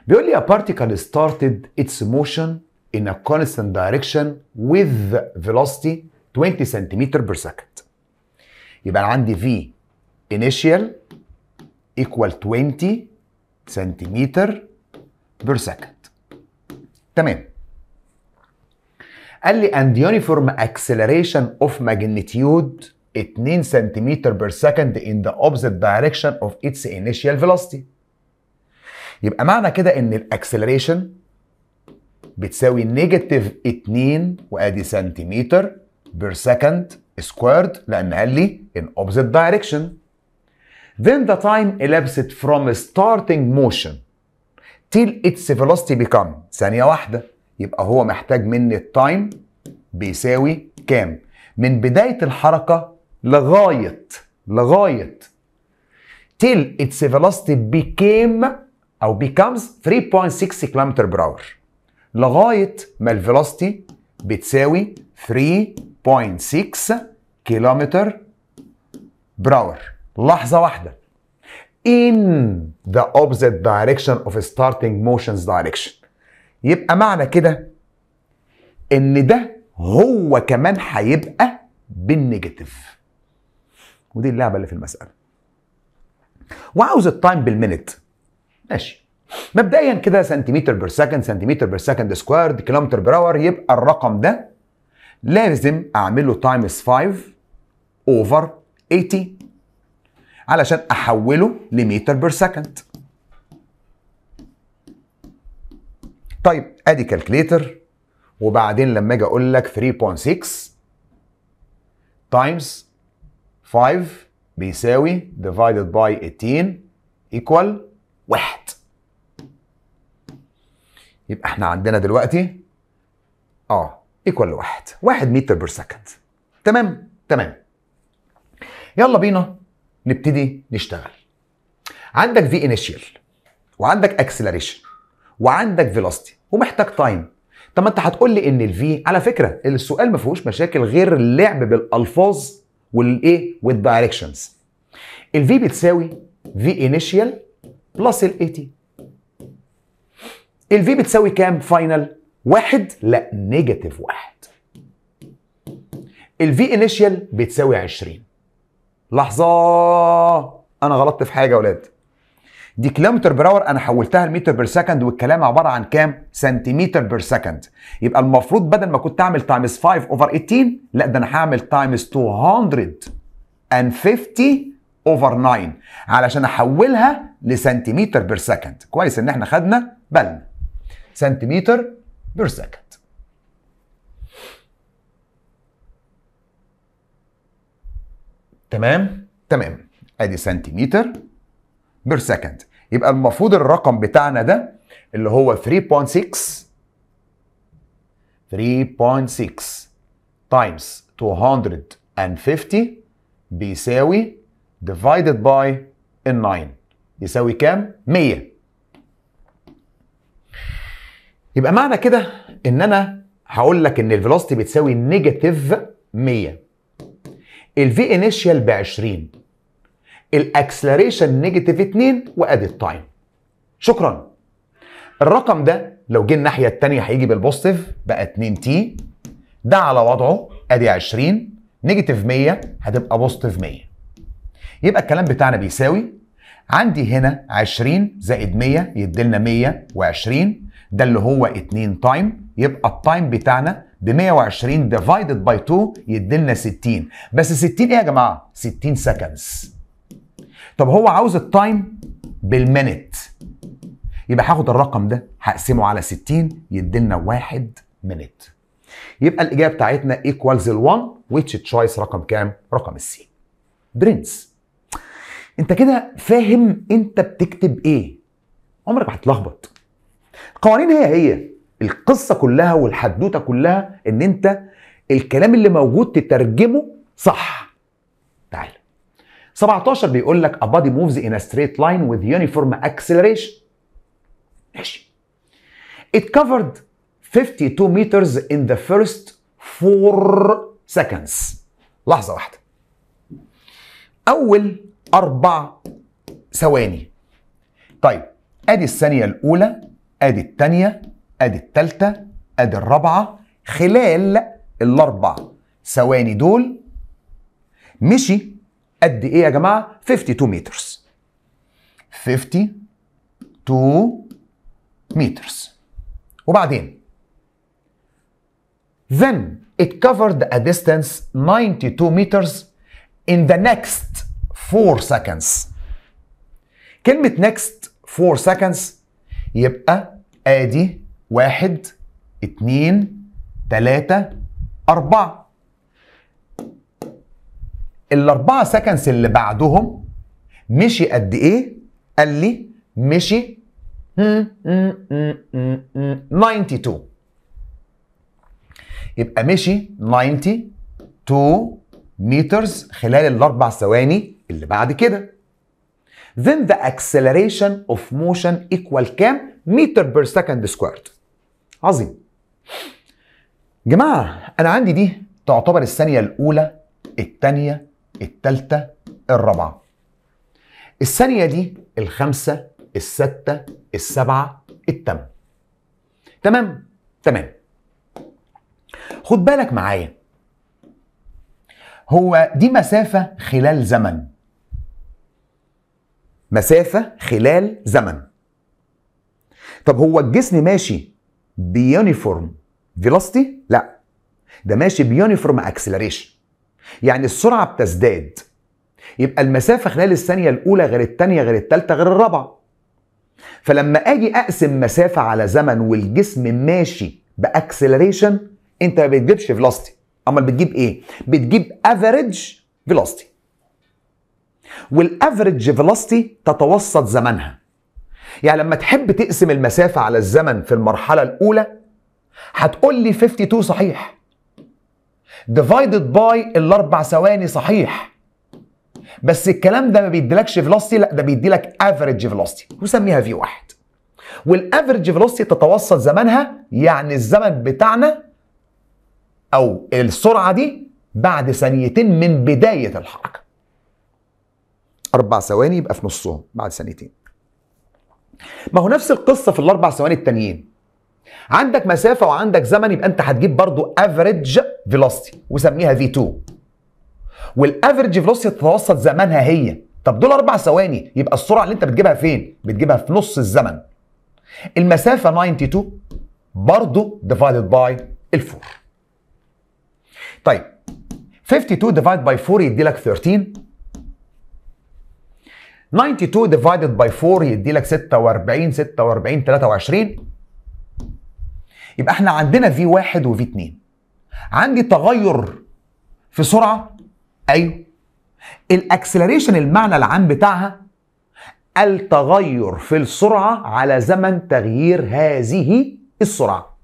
Speaker 1: بيقول لي a particle started its motion in a constant direction with velocity 20 cm per second. يبقى انا عندي V initial equal 20 cm per second. تمام. قال لي and uniform acceleration of magnitude 2 cm per second in the opposite direction of its initial velocity. يبقى معنى كده ان ال acceleration بتساوي negative 2 وادي سنتيمتر per second squared، لان قال لي in opposite direction. Then the time elapsed from starting motion till its velocity become، ثانية واحدة، يبقى هو محتاج مني ال time بيساوي كام؟ من بداية الحركة لغاية till its velocity became أو becomes 3.6 km per hour، لغاية ما ال velocity بتساوي 3.6 km per hour. لحظة واحدة. In the opposite direction of starting motion's direction. يبقى معنى كده ان ده هو كمان هيبقى بال negative. ودي اللعبة اللي في المسألة. وعاوز ال time بال minute. ماشي، مبدئيا كده centimeter per second، centimeter per second squared، kilometer per hour، يبقى الرقم ده لازم اعمل له times 5 over 80 علشان احوله ل meter per second. طيب ادي calculator، وبعدين لما اجي اقول لك 3.6 times 5 بيساوي divided by 18 equal 1. يبقى احنا عندنا دلوقتي equal 1 meter per second. تمام تمام. يلا بينا نبتدي نشتغل. عندك V initial وعندك acceleration وعندك velocity ومحتاج time. طب ما انت هتقول لي ان ال V، على فكرة السؤال ما فيهوش مشاكل غير اللعب بالالفاظ والايه وال directions. ال V بتساوي V initial plus ال a t. ال V بتساوي كام final؟ 1؟ لا، negative 1. ال V initial بتساوي 20. لحظة، انا غلطت في حاجة يا ولاد. دي kilometer per hour انا حولتها ل meter per second، والكلام عبارة عن كام؟ centimeter per second. يبقى المفروض بدل ما كنت اعمل times 5 over 18، لا ده انا هعمل times 250 over 9 علشان احولها ل centimeter per second. كويس ان احنا خدنا بالنا، centimeter per second. تمام تمام، ادي centimeter per second. يبقى المفروض الرقم بتاعنا ده اللي هو 3.6 times 250 بيساوي divided by 9 يساوي كام؟ 100. يبقى معنى كده ان انا هقول لك ان ال velocity بتساوي negative 100، ال V initial ب 20، ال acceleration negative 2، وادي ال time. شكرا. الرقم ده لو جه الناحية الثانية هيجي بال positive، بقى 2 t، ده على وضعه ادي 20 negative 100 هتبقى positive 100. يبقى الكلام بتاعنا بيساوي عندي هنا 20 زائد 100 يديلنا 120، ده اللي هو 2 time، يبقى ال time بتاعنا ب 120 divided by 2 يديلنا 60. بس 60 ايه يا جماعة؟ 60 seconds. طب هو عاوز ال time بال minute، يبقى هاخد الرقم ده هقسمه على 60 يديلنا 1 minute. يبقى الاجابة بتاعتنا equals 1 which choice رقم كام؟ رقم ال C. برنس، انت كده فاهم انت بتكتب ايه، عمرك ما هتلخبط. القوانين هي هي القصة كلها والحدوته كلها، ان انت الكلام اللي موجود تترجمه صح. تعال 17 بيقول لك a body moves in a straight line with uniform acceleration. ماشي. It covered 52 meters in the first 4 seconds. لحظة واحدة. أول 4 ثواني. طيب أدي الثانية الأولى، أدي الثانية، أدي الثالثة، أدي الرابعة. خلال ال4 ثواني دول مشي قد ايه يا جماعة؟ 52 meters. 52 meters. وبعدين then it covered a distance 92 meters in the next 4 seconds. كلمة next 4 seconds يبقى ادي 1 2 3 4. ال4 seconds اللي بعدهم مشي قد ايه؟ قال لي مشي 92. يبقى مشي 92 meters خلال ال4 ثواني اللي بعد كده. Then the acceleration of motion equal كام؟ meter per second squared. عظيم. جماعة أنا عندي دي تعتبر الثانية الأولى، الثانية، الثالثة، الرابعة. الثانية دي الخامسة، الستة، السبعة، الثامنة. تمام؟ تمام. خد بالك معايا، هو دي مسافة خلال زمن. مسافة خلال زمن. طب هو الجسم ماشي ب uniform velocity؟ لا، ده ماشي ب uniform acceleration، يعني السرعة بتزداد. يبقى المسافة خلال الثانية الأولى غير الثانية غير الثالثة غير الرابعة. فلما أجي أقسم مسافة على زمن والجسم ماشي ب acceleration، أنت ما بتجيبش velocity، أمال بتجيب إيه؟ بتجيب average velocity. وال average velocity تتوسط زمنها. يعني لما تحب تقسم المسافة على الزمن في المرحلة الأولى هتقول لي 52 صحيح divided by الأربع ثواني صحيح، بس الكلام ده ما بيديلكش velocity، لا ده بيديلك average velocity وسميها V واحد. وال average velocity تتوسط زمنها، يعني الزمن بتاعنا او السرعة دي بعد ثانيتين من بداية الحركة. 4 ثواني يبقى في نصهم بعد ثانيتين. ما هو نفس القصة في الاربع ثواني التانيين. عندك مسافة وعندك زمن، يبقى انت هتجيب برضو average velocity وسميها V 2. وال average velocity تتوسط زمنها هي. طب دول 4 ثواني، يبقى السرعة اللي انت بتجيبها فين؟ بتجيبها في نص الزمن. المسافة 92 برضو divided by ال 4. طيب 52 divided by 4 يدي لك 13. 92 divided by 4 يدي لك 46 46 23. يبقى احنا عندنا V 1 و V 2. عندي تغير في سرعة، ايوه. ال acceleration المعنى العام بتاعها التغير في السرعة على زمن تغيير هذه السرعة.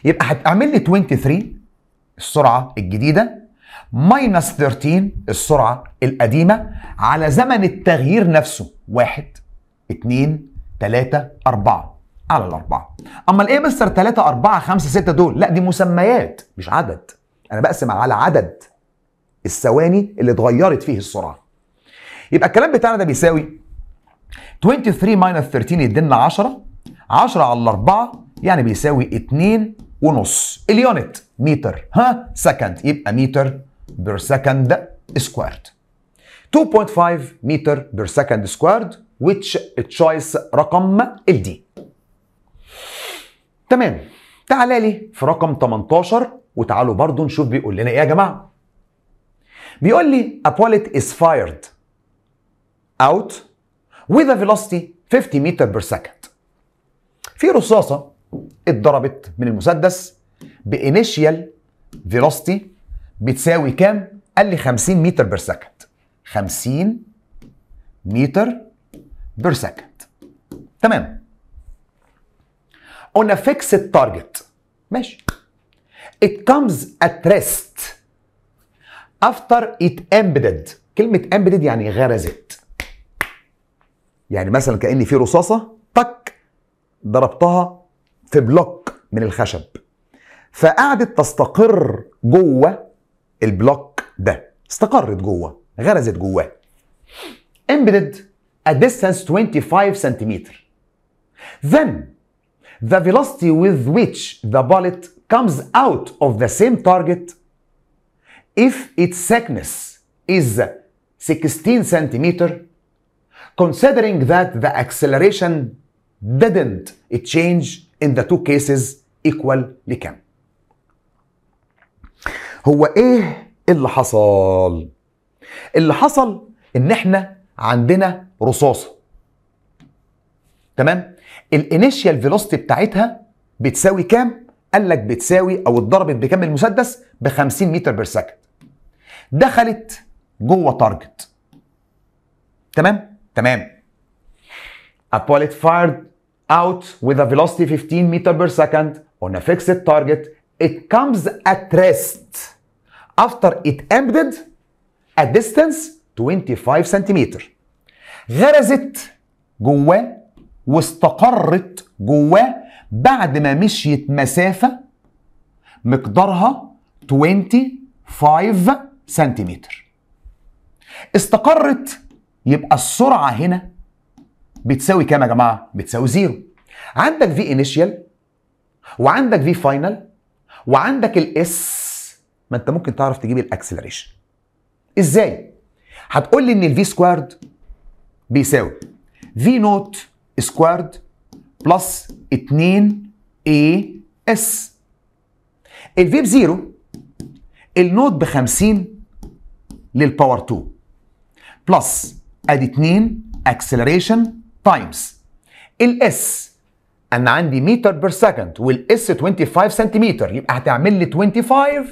Speaker 1: يبقى هتعمل لي 23 السرعة الجديدة minus 13 السرعة القديمة على زمن التغيير نفسه، 1 2 3 4 على الأربعة. أما الإيه مستر 3 4 5 6 دول؟ لا دي مسميات مش عدد، أنا بقسم على عدد الثواني اللي اتغيرت فيه السرعة. يبقى الكلام بتاعنا ده بيساوي 23 minus 13 يدينا 10، 10 على 4 يعني بيساوي 2.5. ال unit متر ها second، يبقى meter per second squared. 2.5 meter per second squared which choice رقم ال D. تمام. تعالى لي في رقم 18 وتعالوا برضو نشوف بيقول لنا ايه يا جماعة. بيقول لي a bullet is fired out with a velocity 50 meter per second. في رصاصة اتضربت من المسدس ب initial velocity بتساوي كام؟ قال لي 50 meter per second. 50 meter per second. تمام. On a fixed target. ماشي. It comes at rest after it embedded. كلمة embedded يعني غرزت. يعني مثلا كأن في رصاصة طك ضربتها في block من الخشب، فقعدت تستقر جوه ال block ده، استقرت جوه، غرزت جواه. Embedded a distance 25 centimeter. Then the velocity with which the bullet comes out of the same target if its thickness is 16 centimeter, considering that the acceleration didn't change in the two cases equal لكام؟ هو ايه اللي حصل؟ اللي حصل ان احنا عندنا رصاصة، تمام؟ ال initial velocity بتاعتها بتساوي كام؟ قال لك بتساوي او اتضربت بكام المسدس؟ ب 50 meter per second. دخلت جوه target، تمام؟ تمام. A bullet fired out with a velocity 15 meter per second on a fixed target. It comes at rest after it embedded a distance 25 centimeter. غرزت جواه واستقرت جواه بعد ما مشيت مسافة مقدارها 25 سنتيمتر. استقرت، يبقى السرعة هنا بتساوي كام يا جماعة؟ بتساوي zero. عندك V initial وعندك V final وعندك ال S. ما انت ممكن تعرف تجيب ال acceleration. ازاي؟ هتقول لي ان ال V squared بيساوي V naught squared plus 2 a s. ال V ب zero، ال naught ب 50 لل power 2 plus ادي 2 acceleration times ال s، انا عندي meter per second وال s 25 سنتيمتر، يبقى هتعمل لي 25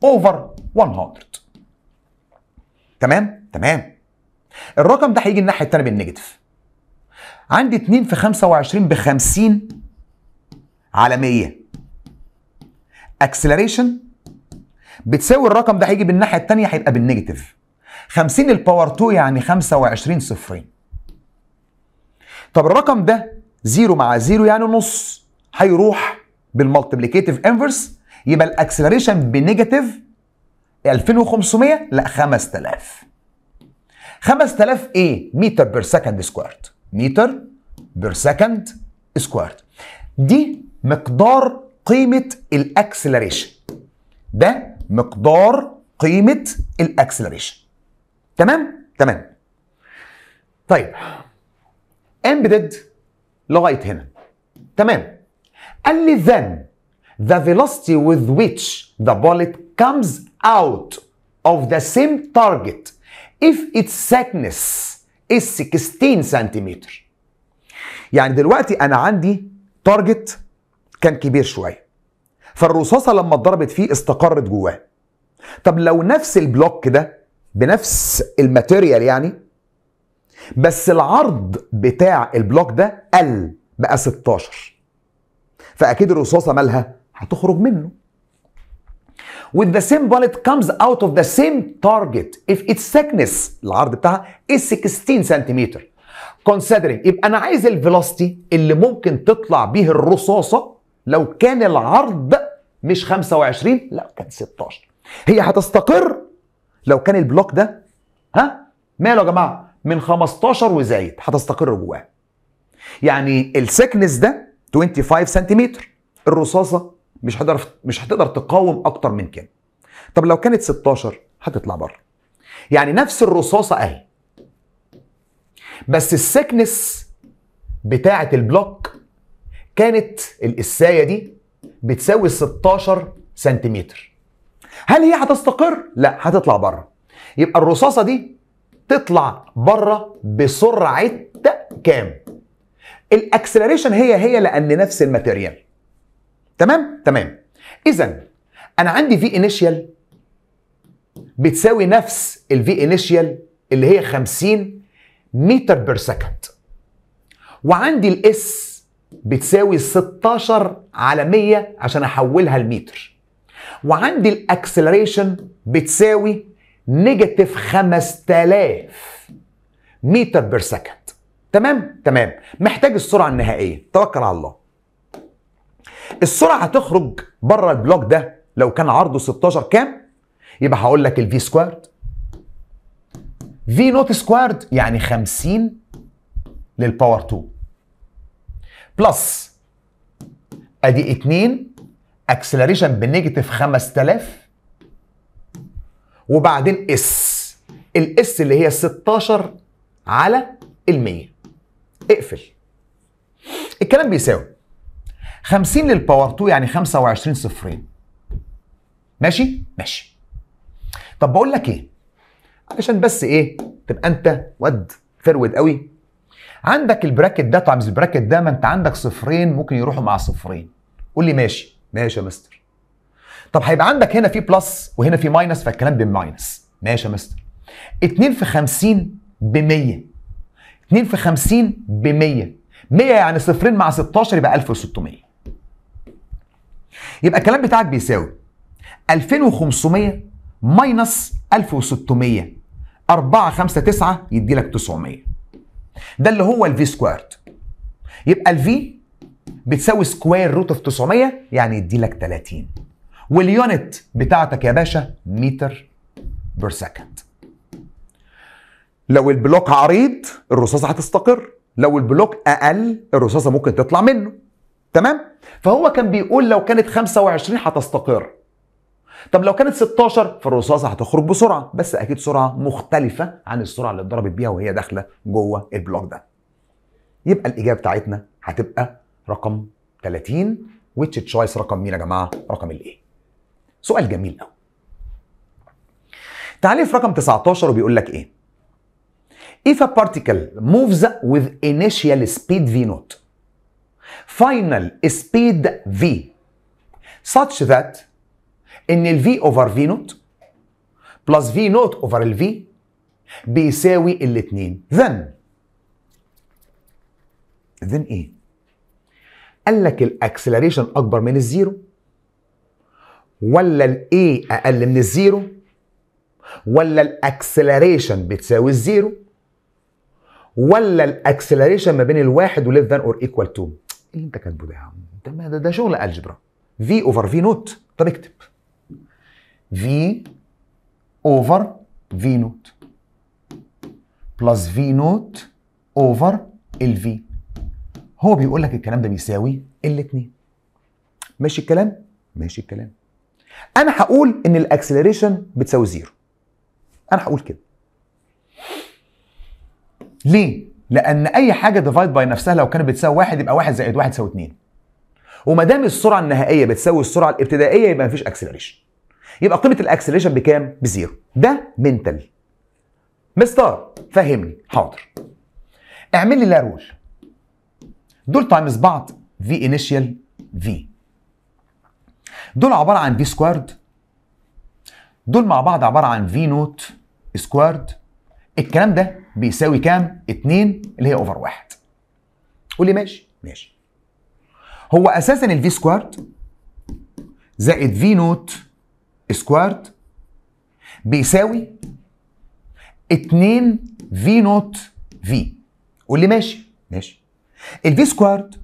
Speaker 1: over 100. تمام؟ تمام. الرقم ده هيجي الناحية الثانية بال negative. عندي 2 في 25 ب 50 على 100. acceleration بتساوي الرقم ده هيجي بالناحيه الثانية هيبقى بال negative. 50 ال power 2 يعني 25 صفرين. طب الرقم ده 0 مع 0 يعني نص، هيروح بال multiplicative inverse، يبقى ال acceleration ب negative 2500، لا 5000. 5000 ايه؟ meter per second squared، meter per second squared. دي مقدار قيمة ال acceleration، ده مقدار قيمة ال acceleration. تمام؟ تمام. طيب embedded لغاية هنا. تمام. قال لي then the velocity with which the bullet comes out of the same target if its thickness is 16 سنتيمتر. يعني دلوقتي انا عندي target كان كبير شوية، فالرصاصه لما اتضربت فيه استقرت جواه. طب لو نفس ال block ده بنفس ال material يعني، بس العرض بتاع ال block ده قل بقى 16، فاكيد الرصاصة مالها هتخرج منه. With the same bullet comes out of the same target if its thickness العرض بتاعها is 16 سنتيمتر. Considering، يبقى انا عايز ال velocity اللي ممكن تطلع بيه الرصاصة لو كان العرض مش 25، لا كان 16. هي هتستقر لو كان ال block ده ها ماله يا جماعة من 15 وزايد، هتستقر جواه. يعني ال thickness ده 25 سنتيمتر، الرصاصة مش هتقدر تقاوم اكتر من كده. طب لو كانت 16 هتطلع بره. يعني نفس الرصاصة اهي، بس ال thickness بتاعه ال block كانت القسايه دي بتساوي 16 سنتيمتر. هل هي هتستقر؟ لا، هتطلع بره. يبقى الرصاصة دي تطلع بره بسرعة كام؟ ال acceleration هي هي لان نفس ال material. تمام؟ تمام. اذا انا عندي V initial بتساوي نفس ال V initial اللي هي 50 meter per second، وعندي ال s بتساوي 16 على 100 عشان احولها لمتر، وعندي ال acceleration بتساوي negative 5000 meter per second. تمام؟ تمام. محتاج السرعة النهائية، توكل على الله. السرعة هتخرج بره ال block ده لو كان عرضه 16 كام؟ يبقى هقول لك ال V squared V naught squared يعني 50 لل power 2 plus ادي 2 acceleration ب negative 5000 وبعدين s، ال s اللي هي 16 على ال 100. اقفل. الكلام بيساوي 50 لل power 2 يعني 25 صفرين. ماشي؟ ماشي. طب بقول لك ايه؟ علشان بس ايه تبقى انت واد فرود قوي، عندك ال bracket ده times ال bracket ده، ما انت عندك صفرين ممكن يروحوا مع صفرين. قول لي ماشي. ماشي يا مستر. طب هيبقى عندك هنا في plus وهنا في minus، فالكلام بال minus. ماشي يا مستر. 2 في 50 ب 100، 2 في 50 ب 100، 100 يعني صفرين مع 16 يبقى 1600. يبقى الكلام بتاعك بيساوي 2500 minus 1600، 4 5 9 يدي لك 900. ده اللي هو ال V squared. يبقى ال V بتساوي square root of 900 يعني يدي لك 30، وال unit بتاعتك يا باشا meter per second. لو ال block عريض الرصاصة هتستقر، لو ال block اقل الرصاصة ممكن تطلع منه. تمام؟ فهو كان بيقول لو كانت 25 هتستقر. طب لو كانت 16 فالرصاصه هتخرج بسرعة، بس اكيد سرعة مختلفة عن السرعة اللي اتضربت بيها وهي داخله جوه ال block ده. يبقى الاجابة بتاعتنا هتبقى رقم 30، which choice رقم مين يا جماعة؟ رقم ال A. سؤال جميل قوي. تعالي في رقم 19 وبيقول لك ايه؟ If a particle moves with initial speed v naught final speed v such that ان ال v over v naught plus v naught over ال v بيساوي الاثنين، then ايه؟ قال لك ال acceleration اكبر من ال zero، ولا ال a اقل من ال zero، ولا ال acceleration بتساوي ال zero، ولا ال acceleration ما بين الواحد و less than or equal to. ايه اللي انت كاتبه ده يا عم؟ ده شغل algebra. v over v naught. طب اكتب v over v naught plus v naught over ال v. هو بيقول لك الكلام ده بيساوي الاثنين. ماشي الكلام؟ ماشي الكلام. انا هقول ان ال acceleration بتساوي zero. انا هقول كده. ليه؟ لان اي حاجة divide by نفسها لو كانت بتساوي واحد يبقى واحد زائد واحد يساوي اتنين. وما دام السرعة النهائية بتساوي السرعة الابتدائية يبقى مفيش acceleration. يبقى قيمة ال acceleration بكام؟ ب zero. ده mental. مستر فهمني. حاضر. اعمل لي لا rule. دول times بعض v initial v. دول عبارة عن v squared. دول مع بعض عبارة عن v naught squared. الكلام ده بيساوي كام؟ 2 اللي هي over 1. قول لي ماشي. ماشي. هو اساسا ال v squared زائد v naught squared بيساوي 2 v naught v. قول لي ماشي. ماشي. ال v squared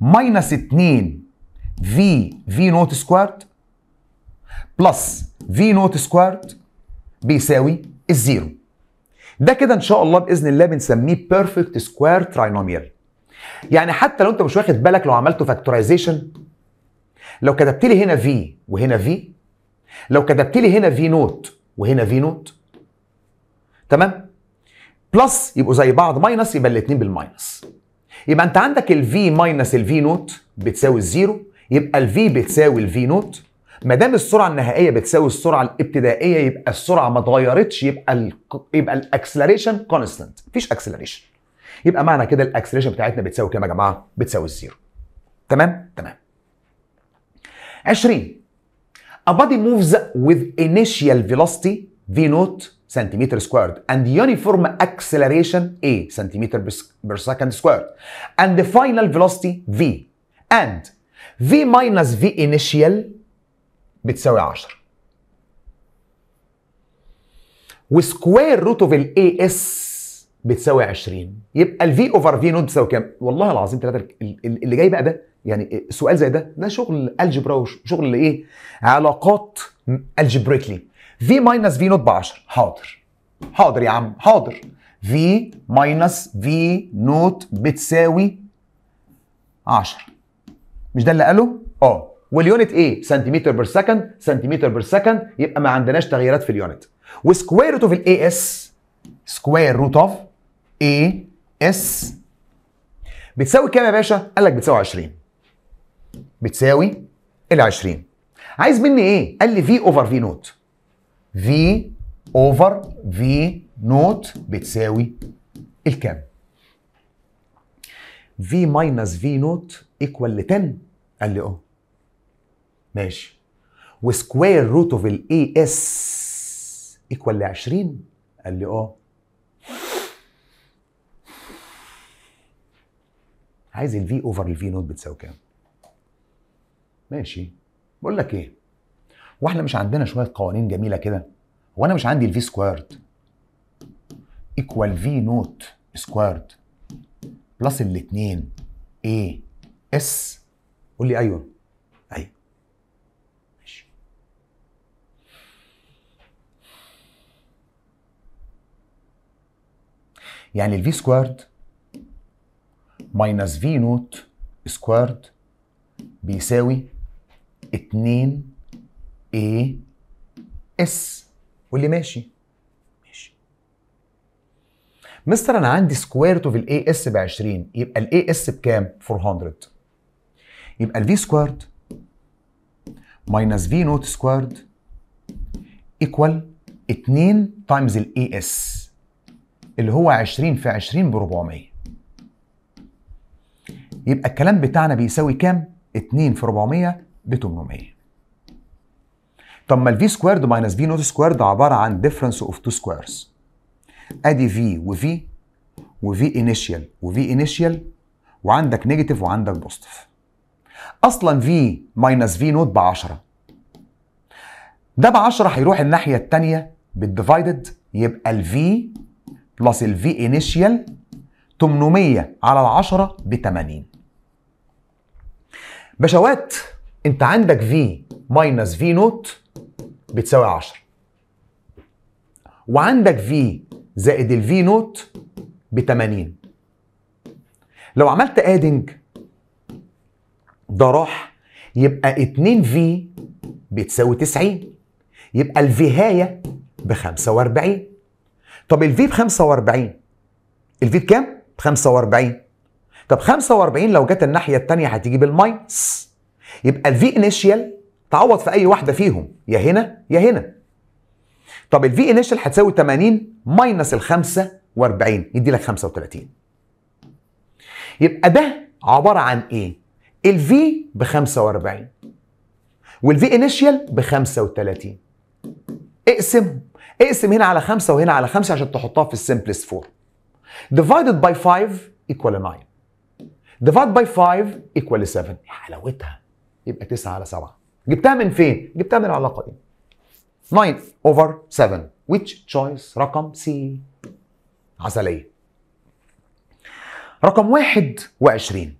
Speaker 1: minus 2 v v naught squared plus v naught squared بيساوي ال zero. ده كده ان شاء الله باذن الله بنسميه perfect square trinomial. يعني حتى لو انت مش واخد بالك لو عملته factorization، لو كتبت لي هنا v وهنا v، لو كتبت لي هنا v naught وهنا v naught، تمام، plus يبقوا زي بعض، minus يبقى الاثنين بال minus. يبقى انت عندك ال v minus ال v naught بتساوي ال zero، يبقى ال v بتساوي ال v naught. ما دام السرعة النهائية بتساوي السرعة الابتدائية يبقى السرعة ما اتغيرتش، يبقى ال acceleration constant، مفيش acceleration. يبقى معنى كده ال acceleration بتاعتنا بتساوي كام يا جماعة؟ بتساوي ال zero. تمام؟ تمام. 20. A body moves with initial velocity v naught centimeter squared and uniform acceleration a centimeter per second squared and the final velocity v and v minus v initial بتساوي 10 و square root of ال a s بتساوي 20. يبقى ال v over v naught بتساوي كام؟ والله العظيم ثلاثة. اللي جاي بقى ده يعني سؤال زي ده، ده شغل algebra وشغل ايه؟ علاقات algebraically. v minus v naught ب 10. حاضر حاضر يا عم حاضر. v minus v naught بتساوي 10. مش ده اللي قاله؟ اه. وال unit ايه؟ centimeter per second، centimeter per second، يبقى ما عندناش تغييرات في ال unit. و square root of ال a s، square root of a s بتساوي كام يا باشا؟ قال لك بتساوي 20. بتساوي ال 20. عايز مني ايه؟ قال لي v over v naught. v over v naught بتساوي الكام؟ v minus v naught equal ل 10. قال لي اه ماشي. و square root of ال a s equal ل 20. قال لي اه. عايز ال v over ال v naught بتساوي كام؟ ماشي. بقول لك ايه؟ واحنا مش عندنا شوية قوانين جميلة كده؟ هو انا مش عندي ال v squared equal v naught squared plus الاثنين a s؟ قول لي ايوه. ايوه ماشي. يعني ال v squared minus v naught squared بيساوي 2 a s. واللي ماشي ماشي. مستر انا عندي square root of ال a s ب 20، يبقى ال a s بكام؟ 400. يبقى ال v squared minus v naught squared equal 2 times ال a s اللي هو 20 في 20 ب 400. يبقى الكلام بتاعنا بيساوي كام؟ 2 في 400 ب 800. طب ما ال v squared minus v naught squared عبارة عن difference of two squares. ادي v و v و v initial و v initial، وعندك negative وعندك positive. اصلا v minus v naught ب 10، ده ب 10 هيروح الناحية الثانية بال divided، يبقى ال v plus ال v initial 800 على ال 10 ب 80. بشوات انت عندك v minus v naught بتساوي 10، وعندك v زائد ال v naught ب 80. لو عملت adding ده راح، يبقى 2 v بتساوي 90، يبقى ال v هاية ب 45. طب ال v ب 45، ال v بكام؟ ب 45. طب 45 لو جت الناحية التانية هتيجي بال minus، يبقى ال v initial تعوض في أي واحدة فيهم، يا هنا يا هنا. طب ال v initial هتساوي 80 minus ال 45 يدي لك 35. يبقى ده عبارة عن إيه؟ ال v ب 45 وال v initial ب 35. اقسمهم، اقسم هنا على 5 وهنا على 5 عشان تحطها في ال simplest form. divided by 5 equal 9، divide by 5 equal 7. حلاوتها، يبقى 9 على 7. جبتها من فين؟ جبتها من العلاقة دي 9 over 7 which choice رقم C. عسلية. رقم 21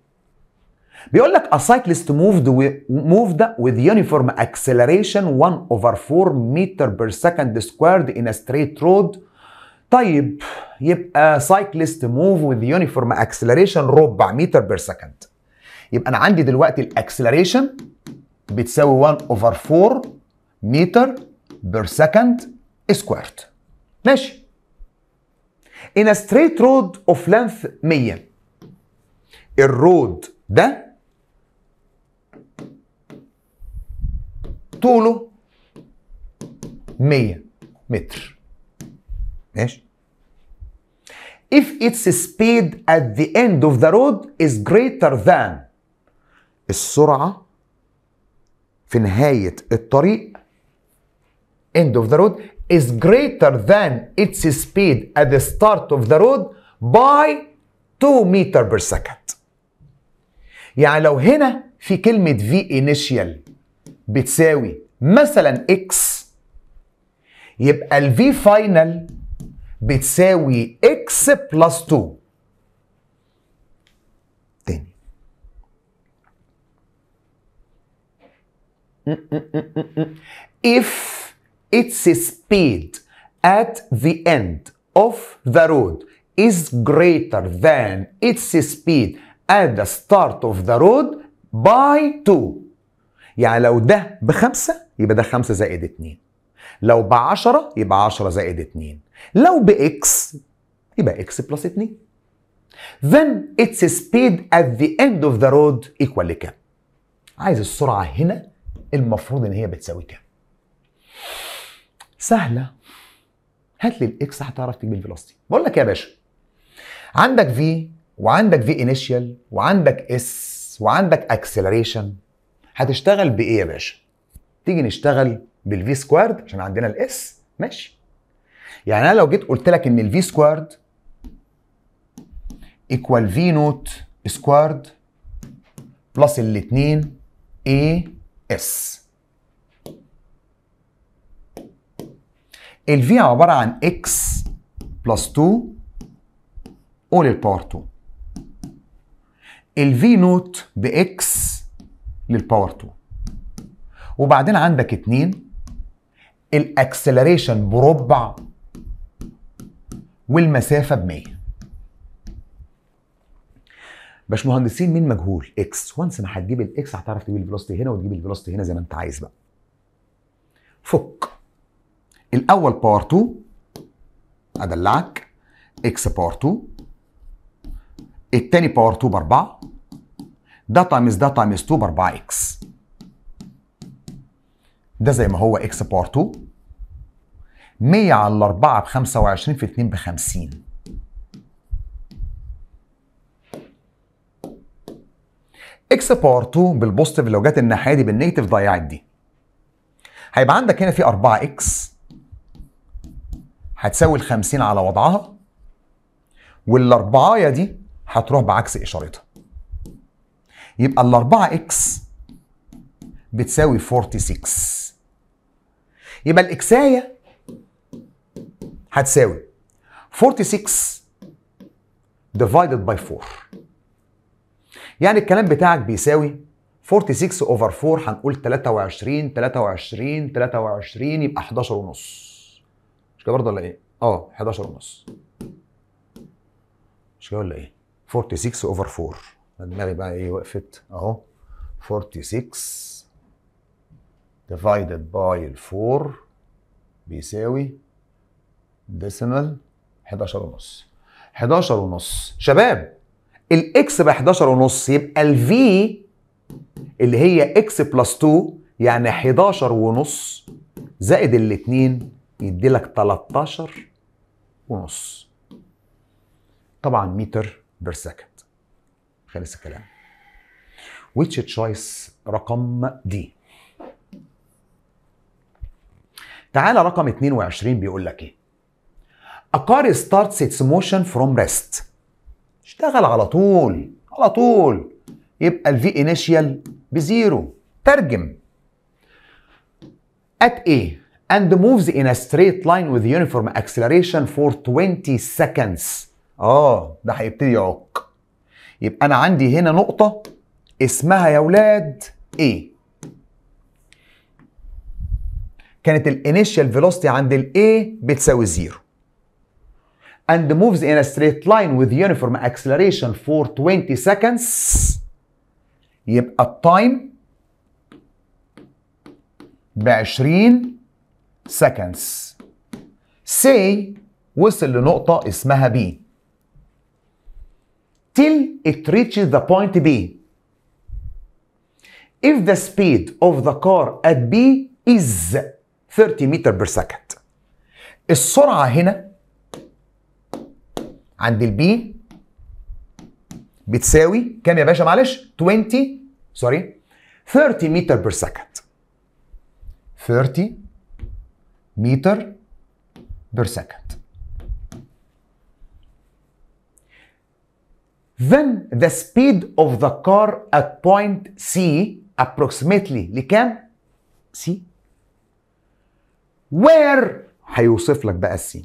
Speaker 1: بيقول لك a cyclist moved with uniform acceleration 1 over 4 meter per second squared in a straight road. طيب يبقى cyclist move with uniform acceleration ربع meter per second. يبقى أنا عندي دلوقتي ال acceleration بتساوي 1 over 4 meter per second squared. ماشي. In a straight road of length 100. ال road ده طوله 100 متر. ماشي. If its speed at the end of the road is greater than السرعة في نهاية الطريق end of the road is greater than its speed at the start of the road by 2 meter per second. يعني لو هنا في كلمة V initial بتساوي مثلا X، يبقى ال V final بتساوي X plus 2. تاني if its speed at the end of the road is greater than its speed at the start of the road by 2. يعني لو ده ب5 يبقى ده 5 زائد 2، لو ب10 يبقى 10 زائد 2، لو ب x يبقى x plus 2. Then its speed at the end of the road equal لكام؟ عايز السرعة هنا المفروض ان هي بتساوي كام؟ سهلة، هات لي ال x هتعرف تجيب ال velocity. بقول لك يا باشا عندك v وعندك v initial وعندك s وعندك acceleration، هتشتغل بايه يا باشا؟ تيجي نشتغل بال v squared عشان عندنا ال s. ماشي. يعني انا لو جيت قلت لك ان ال v squared equal v naught squared plus الاثنين a s، ال v عبارة عن x plus 2 all ال power 2، ال v naught ب x لل power 2، وبعدين عندك 2 ال acceleration بربع والمسافة ب 100. باشمهندسين مين مجهول؟ x. once ما هتجيب ال x هتعرف تجيب ال velocity هنا وتجيب ال velocity هنا زي ما انت عايز بقى. فك الاول power 2، ادلعك x power 2، التاني power 2 ب4، ده times ده times 2 ب4 x، ده زي ما هو x power 2، 100 على 4 ب 25 في 2 ب 50. x power 2 بال positive لو جت الناحية دي بال negative ضيعت دي. هيبقى عندك هنا في 4 x هتساوي ال 50 على وضعها، والاربعايه دي هتروح بعكس اشارتها. يبقى ال 4 x بتساوي 46. يبقى الاكسايه هتساوي 46 divided by 4. يعني الكلام بتاعك بيساوي 46 over 4، هنقول 23 23 23 يبقى 11 ونص. مش كده برضه ولا ايه؟ اه 11 ونص. مش كده ولا ايه؟ 46 over 4. دماغي بقى ايه وقفت اهو. 46 divided by 4 بيساوي decimal 11 ونص. 11 ونص شباب، ال x ب 11 ونص، يبقى ال v اللي هي x plus 2 يعني 11 ونص زائد الاثنين يدي لك 13 ونص، طبعا meter per second. خلص الكلام. which choice رقم D. تعالى رقم 22 بيقول لك ايه؟ A car starts its motion from rest. اشتغل على طول على طول، يبقى ال V initial ب zero. ترجم at A and moves in a straight line with uniform acceleration for 20 seconds. ده هيبتدي يعك. يبقى انا عندي هنا نقطة اسمها يا ولاد A. كانت ال initial velocity عند ال A بتساوي zero. and moves in a straight line with uniform acceleration for 20 seconds. يبقى ال time ب 20 seconds. Say وصل لنقطة اسمها B. Till it reaches the point B. If the speed of the car at B is 30 meter per second. السرعة هنا عند ال B بتساوي كام يا باشا؟ معلش 30 meter per second. 30 meter per second. Then the speed of the car at point C approximately لكام؟ C. Where هيوصف لك بقى ال C.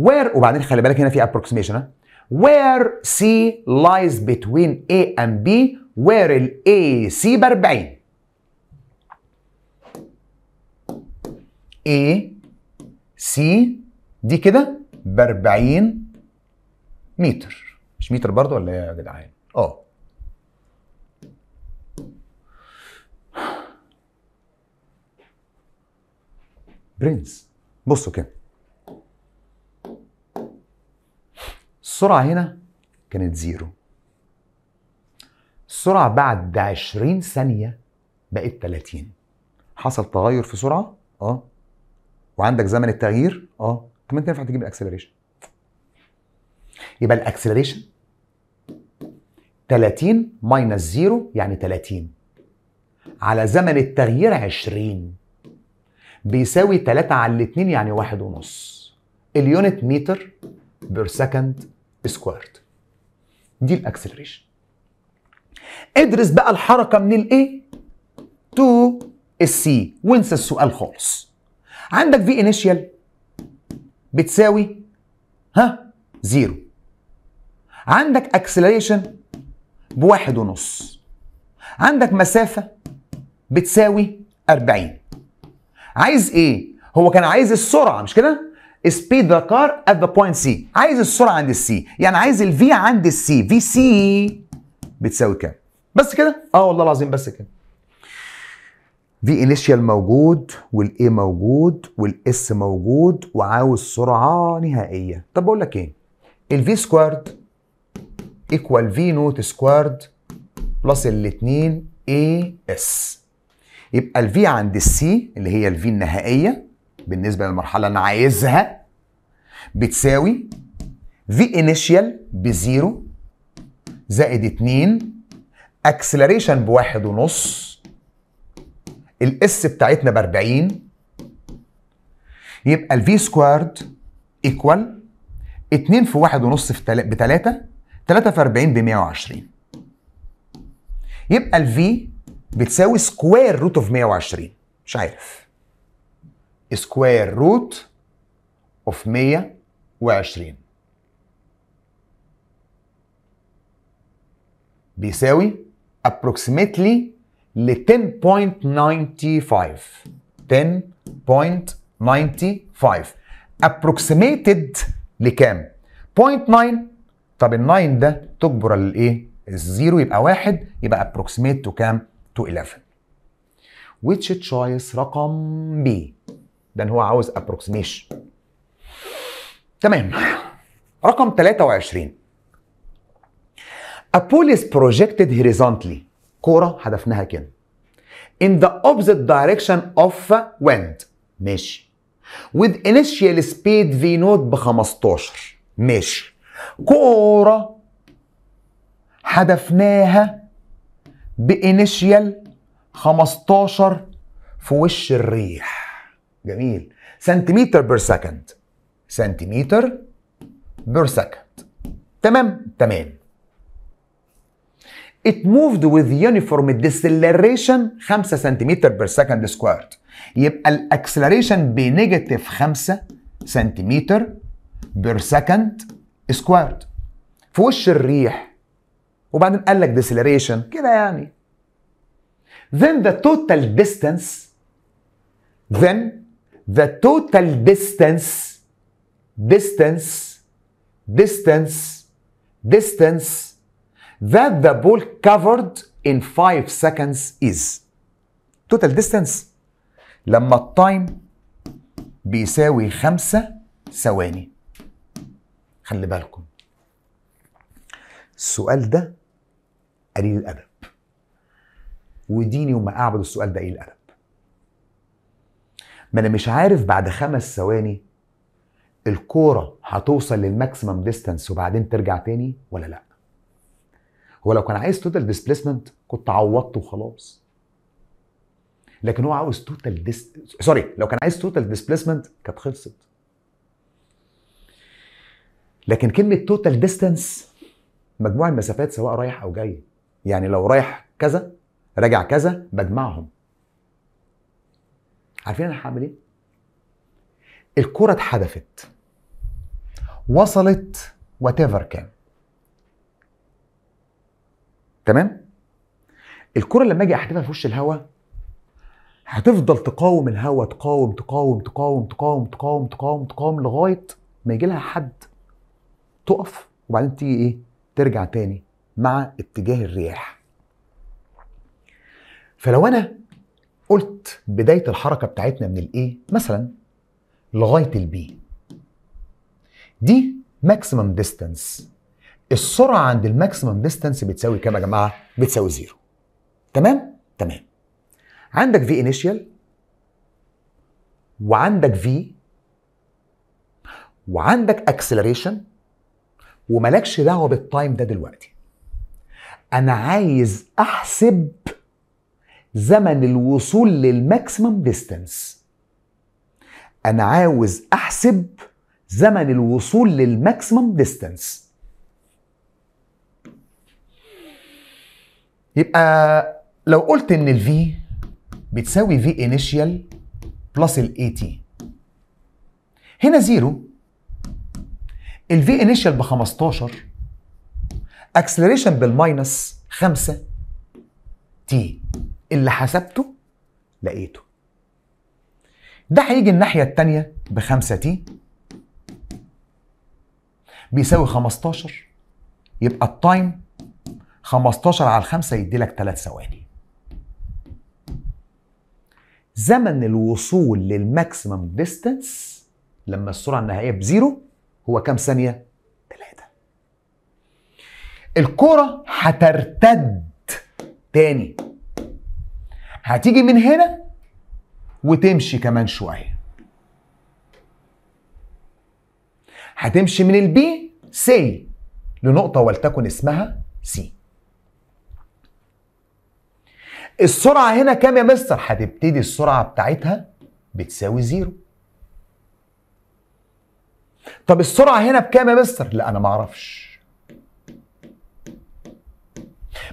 Speaker 1: Where، وبعدين خلي بالك هنا في approximation ها. Where C lies between A and B، where ال A C ب 40. A C دي كده ب 40 متر. مش متر برضه ولا ايه يا جدعان؟ برنس. بصوا كده، السرعة هنا كانت zero. السرعة بعد 20 ثانية بقت 30. حصل تغير في سرعة؟ وعندك زمن التغيير؟ طب ما انت ينفع تجيب ال acceleration. يبقى ال acceleration 30 minus 0 يعني 30 على زمن التغيير 20 بيساوي 3 على 2 يعني 1.5. ال unit meter per second squared. دي ال acceleration. ادرس بقى الحركة من ال A to ال C وانسى السؤال خالص. عندك V initial بتساوي zero. عندك acceleration ب1.5. عندك مسافة بتساوي 40. عايز ايه؟ هو كان عايز السرعة مش كده؟ speed the car at the point C. عايز السرعة عند ال C، يعني عايز ال V عند ال C. V C بتساوي كام؟ بس كده؟ اه والله العظيم بس كده. V initial موجود وال a موجود وال s موجود وعاوز سرعة نهائية. طب بقول لك ايه؟ ال V squared equal V naught squared plus الاثنين a s. يبقى ال V عند ال C اللي هي ال V النهائية بالنسبة للمرحلة اللي انا عايزها بتساوي V initial ب zero زائد 2 acceleration ب1.5 ال s بتاعتنا ب40، يبقى ال V squared equal 2 في 1.5 في ب3، 3 في 40 ب120. يبقى ال V بتساوي square root of 120، مش عارف square root of 120 بيساوي approximately ل 10.95. 10.95 approximated لكام؟ 0.9. طب ال 9 ده تجبر الايه؟ ال zero يبقى 1، يبقى approximate to كام؟ to 11. which choice رقم B؟ ده ان هو عاوز approximation. تمام. رقم 23. A ball is projected horizontally. كورة هدفناها كده. In the opposite direction of wind. ماشي. With initial speed V naught ب 15. ماشي. كورة هدفناها ب initial 15 في وش الريح. جميل. سنتيمتر per second. سنتيمتر per second. تمام؟ تمام. It moved with uniform deceleration 5 سنتيمتر per second squared. يبقى ال acceleration ب negative 5 سنتيمتر per second squared في وش الريح، وبعدين قال لك deceleration كده يعني. Then the total distance, then the total distance, distance, distance, distance that the ball covered in 5 seconds is total distance لما ال time بيساوي 5 ثواني. خلي بالكم السؤال ده قليل الأدب، وديني وما أعبد السؤال ده قليل الأدب. ما أنا مش عارف بعد 5 ثواني الكورة هتوصل لل maximum distance وبعدين ترجع تاني ولا لأ. هو لو كان عايز total displacement كنت عوضته وخلاص، لكن هو عاوز total sorry، لو كان عايز total displacement كانت خلصت. لكن كلمة total distance مجموع المسافات سواء رايح أو جاي، يعني لو رايح كذا راجع كذا بجمعهم. عارفين أنا هعمل إيه؟ الكرة اتحدفت وصلت whatever كام، تمام؟ الكرة لما اجي احدفها في وش الهواء هتفضل تقاوم الهواء، تقاوم تقاوم تقاوم تقاوم تقاوم تقاوم تقاوم لغاية ما يجي لها حد تقف، وبعدين تيجي ايه؟ ترجع تاني مع اتجاه الرياح. فلو انا قلت بداية الحركة بتاعتنا من ال A مثلا لغاية ال B، دي maximum distance. السرعة عند ال maximum distance بتساوي كام يا جماعة؟ بتساوي zero. تمام؟ تمام. عندك V initial وعندك V وعندك acceleration، ومالكش دعوة بال time ده دلوقتي. أنا عايز أحسب زمن الوصول لل maximum distance. أنا عاوز أحسب زمن الوصول لل maximum distance. يبقى لو قلت ان ال V بتساوي V initial plus ال a t، هنا zero، ال V initial ب 15، acceleration بال minus 5 t، اللي حسبته لقيته. ده هيجي الناحية التانية ب 5 t بيساوي 15، يبقى ال time 15 على 5 يدي لك 3 ثواني. زمن الوصول لل maximum distance لما السرعة النهائية ب zero هو كام ثانية؟ 3. الكرة هترتد تاني، هتيجي من هنا وتمشي كمان شوية، هتمشي من ال B C لنقطة ولتكن اسمها C. السرعة هنا كام يا مستر؟ هتبتدي السرعة بتاعتها بتساوي zero. طب السرعة هنا بكام يا مستر؟ لا أنا معرفش،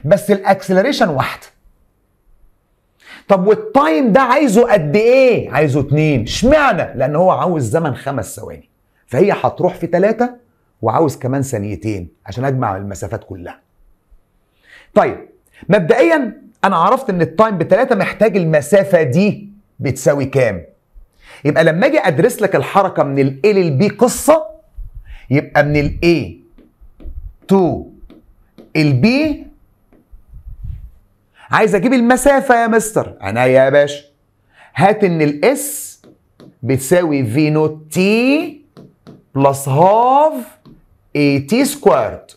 Speaker 1: بس ال acceleration واحدة. طب وال time ده عايزه قد إيه؟ عايزه 2. اشمعنى؟ لأن هو عاوز زمن 5 ثواني، فهي هتروح في 3 وعاوز كمان ثانيتين عشان أجمع المسافات كلها. طيب مبدئيا أنا عرفت إن ال time ب3، محتاج المسافة دي بتساوي كام؟ يبقى لما أجي أدرس لك الحركة من ال A لل B قصة، يبقى من ال A to ال B عايز أجيب المسافة يا مستر. عينيا يا باشا، هات إن ال S بتساوي V naught T plus half A T squared.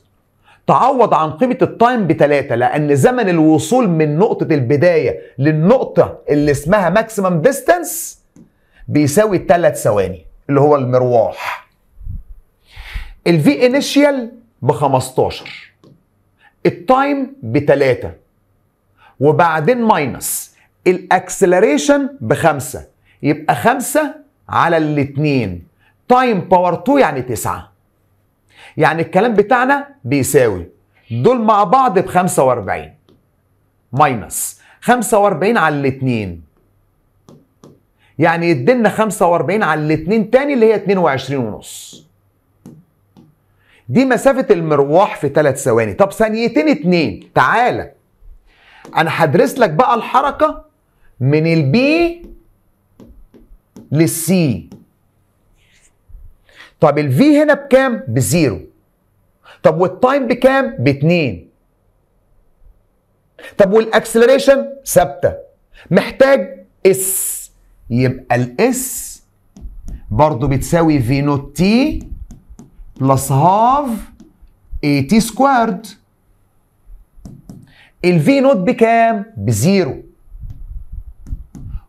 Speaker 1: تعوض عن قيمة ال time ب3، لأن زمن الوصول من نقطة البداية للنقطة اللي اسمها maximum distance بيساوي 3 ثواني اللي هو المرواح. ال V initial ب 15، ال time ب3، وبعدين minus ال acceleration ب5، يبقى 5 على الاتنين time power 2 يعني 9. يعني الكلام بتاعنا بيساوي دول مع بعض ب 45 minus 45 على الاتنين، يعني يدينا 45 على الاتنين تاني اللي هي 22.5. دي مسافة المرواح في 3 ثواني. طب ثانيتين 2، تعالى أنا هدرس لك بقى الحركة من ال B لل C. طب ال V هنا بكام؟ ب zero. طب وال time بكام؟ ب2. طب وال acceleration ثابتة، محتاج S، يبقى ال S برضو بتساوي V naught T plus half A T squared. ال V naught بكام؟ ب zero،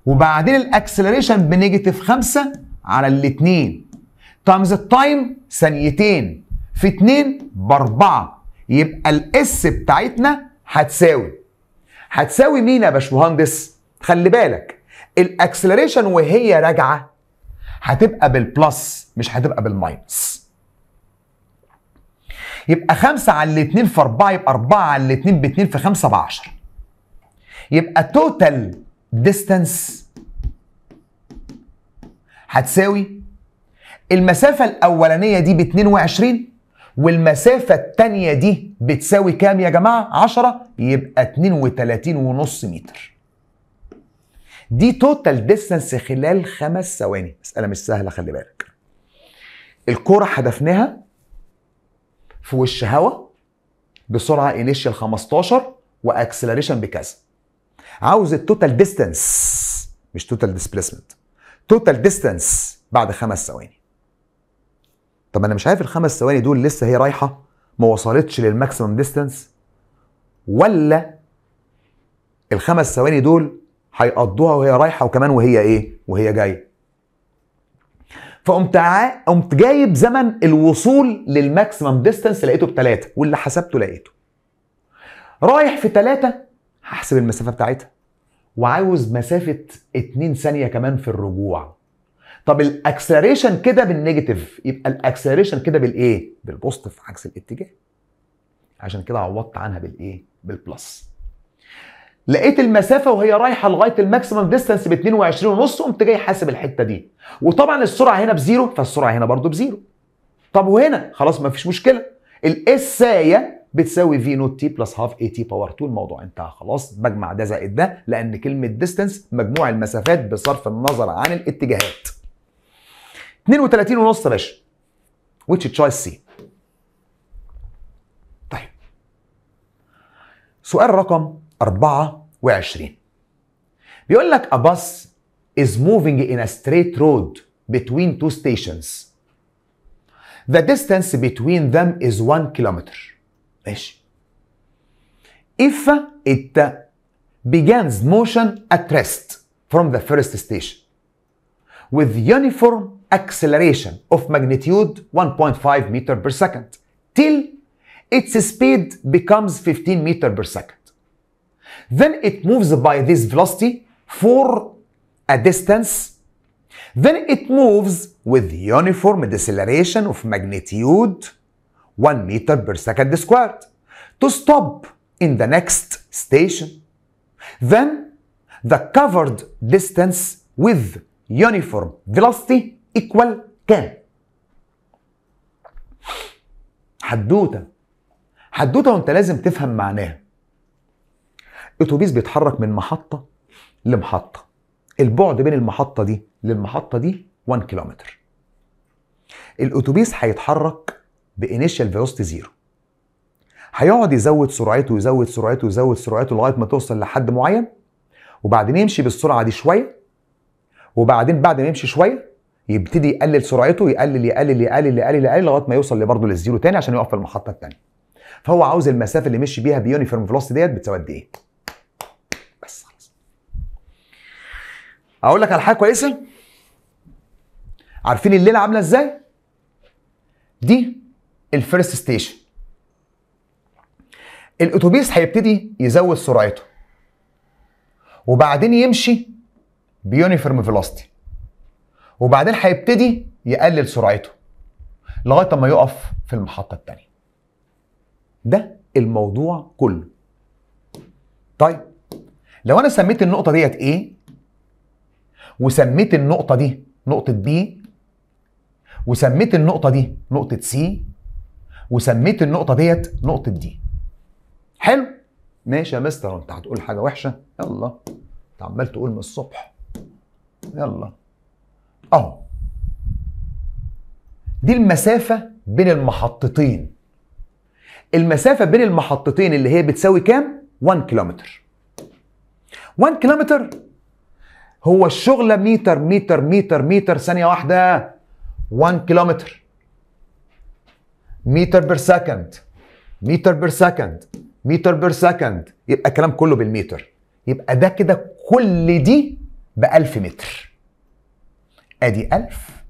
Speaker 1: وبعدين ال acceleration ب negative 5 على الاتنين times ال time ثانيتين في 2 ب4، يبقى ال S بتاعتنا هتساوي مين يا باشمهندس؟ خلي بالك ال acceleration وهي راجعه هتبقى بال plus مش هتبقى بال minus. يبقى 5 على 2 في 4، يبقى 4 على 2 ب 2 في 5 ب 10. يبقى total distance هتساوي المسافة الأولانية دي ب 22، والمسافة الثانية دي بتساوي كام يا جماعة؟ 10، يبقى 32.5 متر. دي total distance خلال 5 ثواني. مسألة مش سهلة خلي بالك. الكرة حدفناها في وش هوا بسرعة initial 15 و acceleration بكذا. عاوز ال total distance مش total displacement، total distance بعد 5 ثواني. طب انا مش عارف ال5 ثواني دول لسه هي رايحة ما وصلتش لل maximum distance، ولا ال5 ثواني دول هيقضوها وهي رايحة وكمان وهي ايه؟ وهي جاية. فقمت قمت جايب زمن الوصول لل maximum distance لقيته ب3، واللي حسبته لقيته. رايح في 3 هحسب المسافة بتاعتها، وعاوز مسافة 2 ثانية كمان في الرجوع. طب ال acceleration كده بال negative، يبقى ال acceleration كده بالايه؟ بال positive عكس الاتجاه. عشان كده عوضت عنها بالايه؟ بال plus. لقيت المسافة وهي رايحة لغاية ال maximum distance ب 22.5، قمت جاي حاسب الحتة دي. وطبعا السرعة هنا ب zero، فالسرعه هنا برضو ب zero. طب وهنا خلاص مفيش مشكلة، ال S ايه بتساوي V naught T plus half A T power 2. الموضوع انتهى خلاص، بجمع ده زائد ده، لان كلمة distance مجموع المسافات بصرف النظر عن الاتجاهات. 32.5 يا باشا، which choice C. طيب سؤال رقم 24 بيقول لك a bus is moving in a straight road between two stations. The distance between them is 1 kilometer. ماشي. If it begins motion at rest from the first station with uniform acceleration of magnitude 1.5 meter per second till its speed becomes 15 meter per second. Then it moves by this velocity for a distance. Then it moves with uniform deceleration of magnitude 1 meter per second squared to stop in the next station. Then the covered distance with uniform velocity equal كام؟ حدوتة حدوتة وانت لازم تفهم معناها. اتوبيس بيتحرك من محطة لمحطه، البعد بين المحطة دي للمحطه دي 1 كيلومتر. الاتوبيس هيتحرك ب initial velocity zero، هيقعد يزود سرعته يزود سرعته يزود سرعته لغاية ما توصل لحد معين، وبعدين يمشي بالسرعة دي شوية، وبعدين بعد ما يمشي شوية يبتدي يقلل سرعته، يقلل يقلل يقلل يقلل يقلل لغاية ما يوصل برضه لل zero تاني عشان يقف في المحطة الثانية. فهو عاوز المسافة اللي مشي بيها ب uniform velocity ديت بتساوي قد ايه؟ بس خلاص. اقول لك على حاجة كويسة. عارفين الليلة عامله ازاي؟ دي ال first station. الاتوبيس هيبتدي يزود سرعته وبعدين يمشي ب uniform velocity، وبعدين هيبتدي يقلل سرعته لغاية ما يقف في المحطة الثانية. ده الموضوع كله. طيب لو انا سميت النقطة ديت A وسميت النقطة دي نقطة B وسميت النقطة دي نقطة C وسميت النقطة ديت نقطة D. حلو؟ ماشي يا مستر، انت هتقول حاجة وحشة؟ يلا انت عمال تقول من الصبح. يلا اهو دي المسافة بين المحطتين. المسافة بين المحطتين اللي هي بتساوي كام؟ 1 كيلومتر. 1 كيلومتر هو الشغلة متر متر متر متر، ثانية واحدة. 1 كيلومتر meter per second meter per second meter per second، يبقى الكلام كله بالمتر. يبقى ده كده كل دي ب 1000 متر. ادي 1000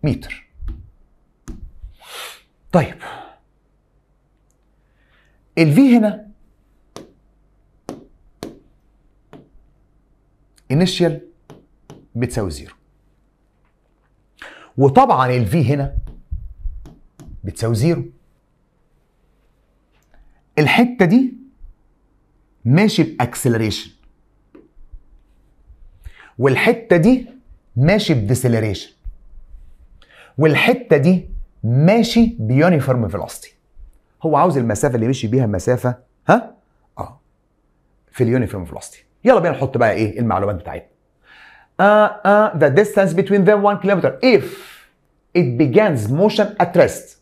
Speaker 1: متر. طيب ال V هنا initial بتساوي zero، وطبعا ال V هنا بتساوي zero. الحتة دي ماشي ب acceleration، والحتة دي ماشي ب deceleration، والحتة دي ماشي ب uniform velocity. هو عاوز المسافة اللي مشي بيها مسافة ها؟ في ال uniform velocity. يلا بينا نحط بقى ايه المعلومات بتاعتنا. The distance between them 1 kilometer if it begins motion at rest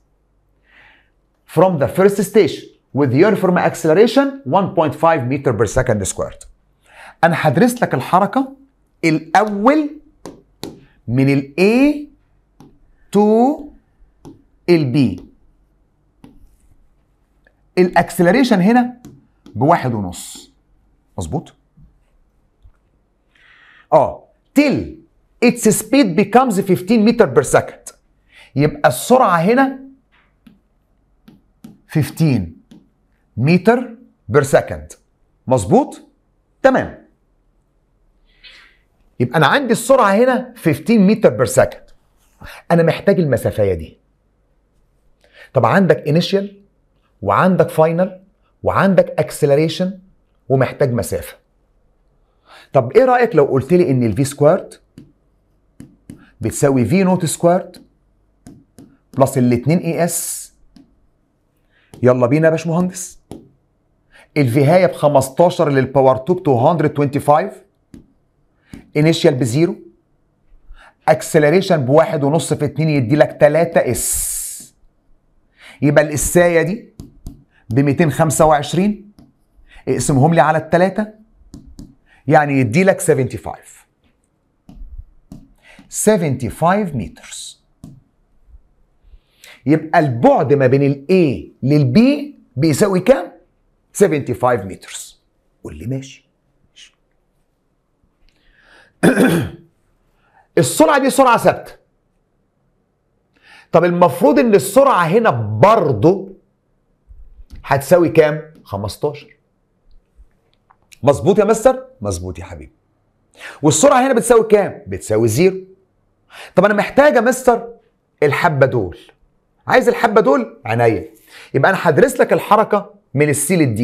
Speaker 1: from the first station with uniform acceleration 1.5 meter per second squared. انا هدرس لك الحركة الاول من ال A to ال B. ال acceleration هنا ب1.5، مظبوط؟ Till its speed becomes 15 meter per second. يبقى السرعة هنا 15 meter per second، مظبوط؟ تمام. يبقى أنا عندي السرعة هنا 15 meter per second. أنا محتاج المسافية دي. طب عندك initial وعندك final وعندك acceleration ومحتاج مسافة. طب ايه رأيك لو قلت لي ان ال V squared بتساوي V naught squared plus ال 2 A S؟ يلا بينا يا باشمهندس. ال V هاية ب 15 لل power 2 ب 225، initial ب zero، acceleration ب 1.5 في 2 يدي لك 3 S. يبقى القسايه دي ب 225، اقسمهم لي على الثلاثة، يعني يدي لك 75. 75 meters. يبقى البعد ما بين ال A لل B بيساوي كام؟ 75 meters. قول لي ماشي. السرعة دي سرعة ثابتة. طب المفروض ان السرعة هنا برضه هتساوي كام؟ 15. مظبوط يا مستر؟ مظبوط يا حبيبي. والسرعة هنا بتساوي كام؟ بتساوي zero. طب انا محتاج يا مستر الحبة دول، عايز الحبة دول عينيا. يبقى انا هدرس لك الحركة من ال C لل D،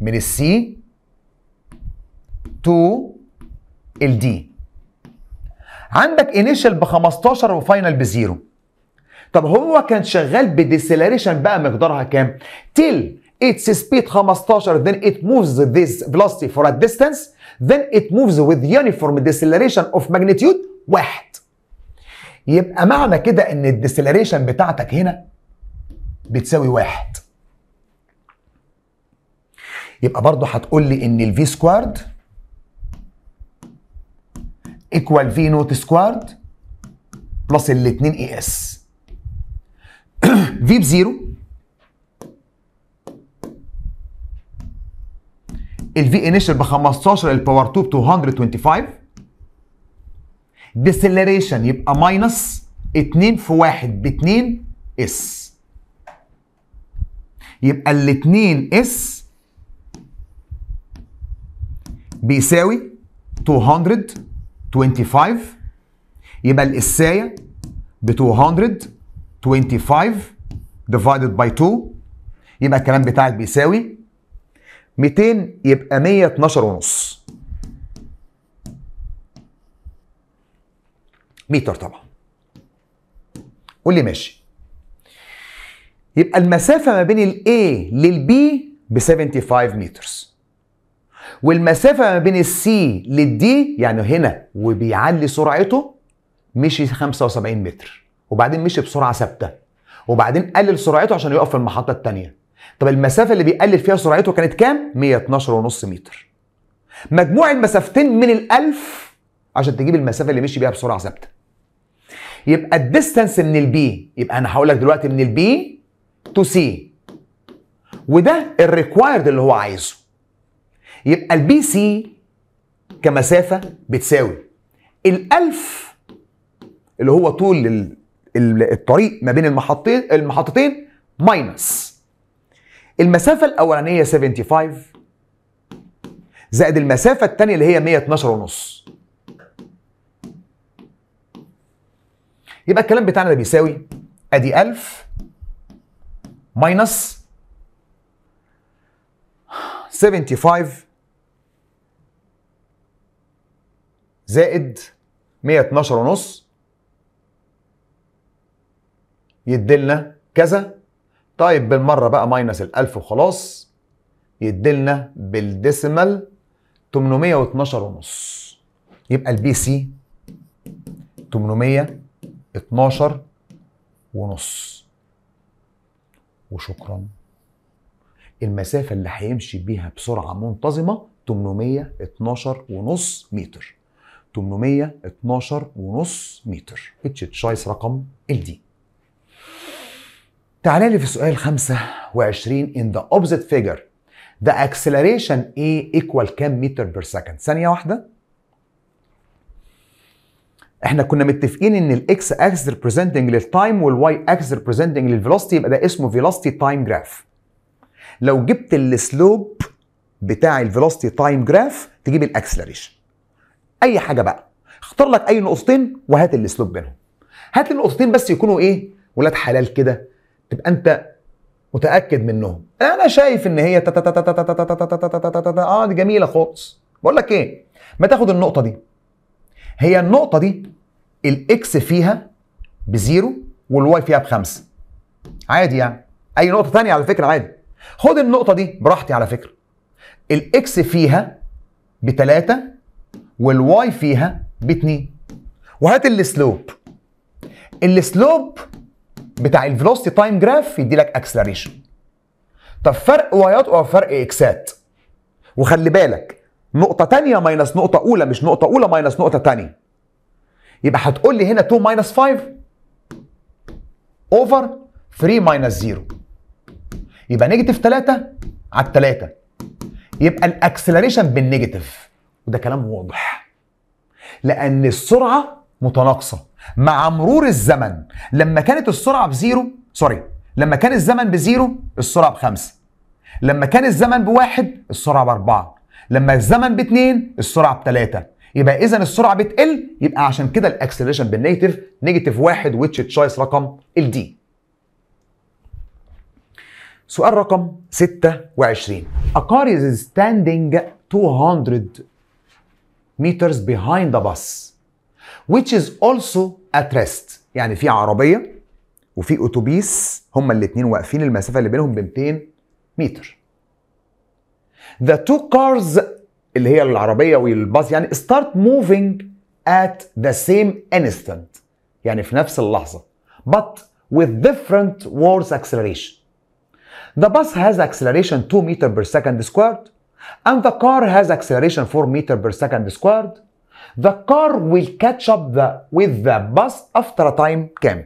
Speaker 1: من ال C to ال D. عندك initial ب 15 و final ب zero. طب هو كان شغال ب deceleration بقى مقدارها كام؟ till its speed 15 then it moves this velocity for a distance then it moves with uniform deceleration of magnitude 1. يبقى معنى كده ان ال deceleration بتاعتك هنا بتساوي 1. يبقى برضه هتقول لي ان ال V squared equal V naught squared plus ال 2 A S. V ب zero، ال V initial ب 15 ال power 2 ب 225، deceleration يبقى minus 2 في 1 ب 2 S، يبقى ال 2 S بيساوي 225، يبقى القسايه ب 225 divided by 2، يبقى الكلام بتاعك بيساوي 200، يبقى 112.5 متر طبعا. قول لي ماشي. يبقى المسافة ما بين ال A لل B ب 75 متر، والمسافة ما بين ال C لل D يعني هنا وبيعلي سرعته مشي 75 متر، وبعدين مشي بسرعة ثابتة، وبعدين قلل سرعته عشان يقف في المحطة الثانية. طب المسافة اللي بيقلل فيها سرعته كانت كام؟ 112.5 متر. مجموع المسافتين من ال1000 عشان تجيب المسافة اللي مشي بيها بسرعة ثابتة. يبقى ال distance من ال B، يبقى انا هقول لك دلوقتي من ال B to C، وده ال required اللي هو عايزه. يبقى ال BC كمسافة بتساوي ال1000 اللي هو طول الطريق ما بين المحطتين minus المسافة الأولانية 75 زائد المسافة الثانية اللي هي 112.5. يبقى الكلام بتاعنا ده بيساوي ادي 1000 minus 75 زائد 112.5 يديلنا كذا. طيب بالمرة بقى minus ال1000 وخلاص، يديلنا بال decimal 812.5. يبقى ال BC 812.5. وشكرا. المسافة اللي هيمشي بيها بسرعة منتظمة 812.5 متر. 812.5 متر. اتش choice رقم ال D. تعالى لي في سؤال 25 in the opposite figure the acceleration A equal كام متر per second؟ ثانية واحدة. احنا كنا متفقين ان ال X axis representing لل time وال Y axis representing لل velocity، يبقى ده اسمه velocity time graph. لو جبت ال slope بتاع ال velocity time graph تجيب ال acceleration. اي حاجة بقى، اختار لك اي نقطتين وهات ال slope بينهم. هات النقطتين بس يكونوا ايه؟ ولاد حلال كده، تبقى انت متاكد منهم. انا شايف ان هي اه دي جميلة خالص. بقول لك ايه، ما تاخد النقطة دي، هي النقطة دي ال X فيها ب zero وال Y فيها ب5، عادي يعني. اي نقطة ثانية على فكرة عادي. خد النقطة دي براحتي على فكرة، ال X فيها ب3 وال Y فيها ب2، وهات ال slope. ال slope بتاع ال velocity time graph يدي لك acceleration. طب فرق y ات او فرق x ات؟ وخلي بالك نقطة تانية minus نقطة أولى، مش نقطة أولى minus نقطة تانية. يبقى هتقول لي هنا 2 minus 5 over 3 minus 0، يبقى negative 3 على 3، يبقى ال acceleration بال negative. وده كلام واضح لأن السرعة متناقصة مع مرور الزمن. لما كانت السرعة ب zero، sorry، لما كان الزمن ب zero السرعة ب5، لما كان الزمن ب1 السرعة ب4، لما الزمن ب2 السرعة ب3، يبقى إذا السرعة بتقل، يبقى عشان كده ال acceleration بال negative، negative 1، which choice رقم ال D. سؤال رقم 26. A car is standing 200 meters behind the bus which is also at rest. يعني في عربية وفي أتوبيس، هما الاتنين واقفين، المسافة اللي بينهم ب 200 متر. The two cars اللي هي العربية والباص يعني start moving at the same instant، يعني في نفس اللحظة، but with different words acceleration. The bus has acceleration 2 meter per second squared and the car has acceleration 4 meter per second squared. The car will catch up with the bus after a time كام؟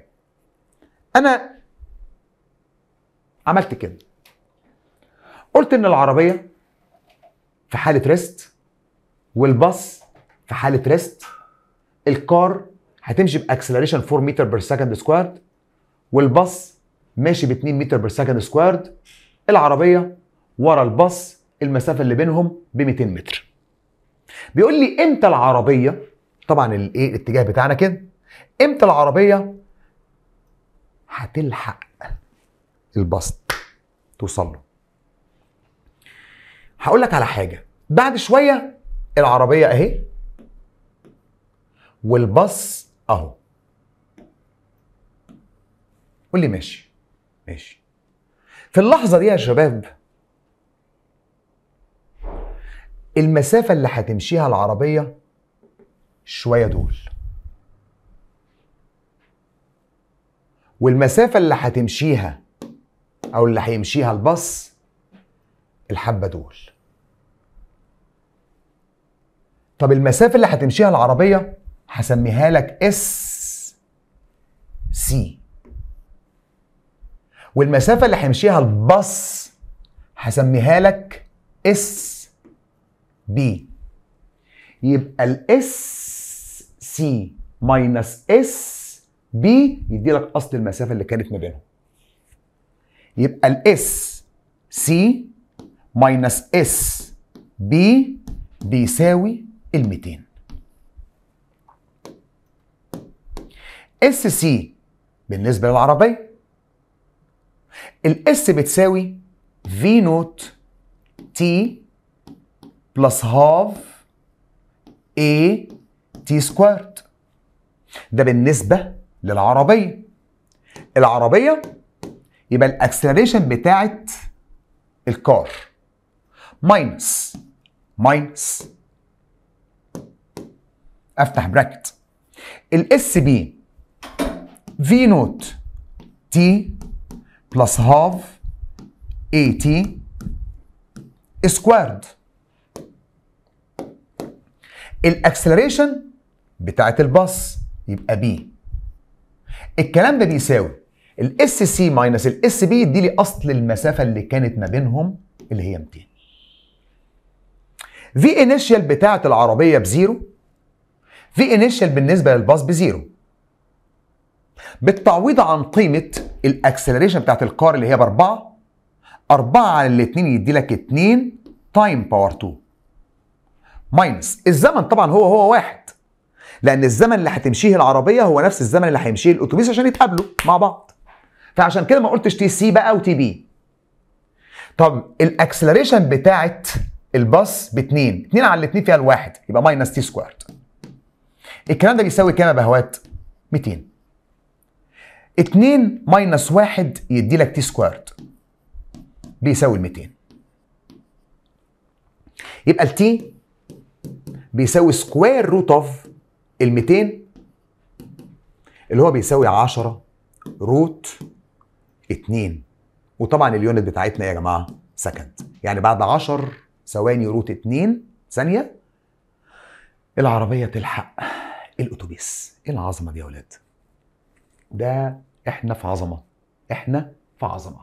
Speaker 1: أنا عملت كده، قلت إن العربية في حالة rest والباص في حالة rest، ال car هتمشي ب acceleration 4 meter per second squared والباص ماشي ب 2 meter per second squared، العربية ورا الباص المسافة اللي بينهم ب 200 متر. بيقول لي امتى العربية، طبعا الايه الاتجاه بتاعنا كده، امتى العربية هتلحق الباص توصل له؟ هقول لك على حاجة، بعد شوية العربية اهي والباص اهو. قول لي ماشي ماشي. في اللحظة دي يا شباب المسافة اللي هتمشيها العربية شوية دول، والمسافة اللي هتمشيها أو اللي هيمشيها الباص الحبة دول. طب المسافة اللي هتمشيها العربية هسميها لك S C، والمسافة اللي هيمشيها الباص هسميها لك S B. يبقى ال S C minus S B يدي لك اصل المسافة اللي كانت ما بينهم. يبقى ال S C minus S B بيساوي ال 200. S C بالنسبة للعربية، ال S بتساوي V naught T plus half A T squared. ده بالنسبة للعربية. العربية يبقى ال acceleration بتاعت ال car minus minus افتح bracket ال S B V naught T plus half A T squared. ال acceleration بتاعت الباص يبقى B. الكلام ده بيساوي ال S C minus ال S B يدي لي اصل المسافة اللي كانت ما بينهم اللي هي 200. V initial بتاعت العربية ب zero، V initial بالنسبة للباص ب zero. بالتعويض عن قيمة ال acceleration بتاعت ال car اللي هي ب4، 4 على الاثنين يدي لك 2 time power 2 minus الزمن، طبعا هو واحد، لان الزمن اللي هتمشيه العربية هو نفس الزمن اللي هيمشيه الاتوبيس عشان يتقابلوا مع بعض، فعشان كده ما قلتش T C بقى و T B. طب ال acceleration بتاعت الباص ب 2، 2 على الاثنين فيها الواحد يبقى minus T squared. الكلام ده بيساوي كام يا بهوات؟ 200. 2 minus 1 يدي لك T squared بيساوي ال 200. يبقى ال T بيساوي square root of ال 200 اللي هو بيساوي 10 root 2، وطبعا ال unit بتاعتنا يا جماعة second، يعني بعد 10 ثواني root 2 ثانية العربية تلحق الاتوبيس. ايه العظمة دي يا ولاد؟ ده احنا في عظمه، احنا في عظمه.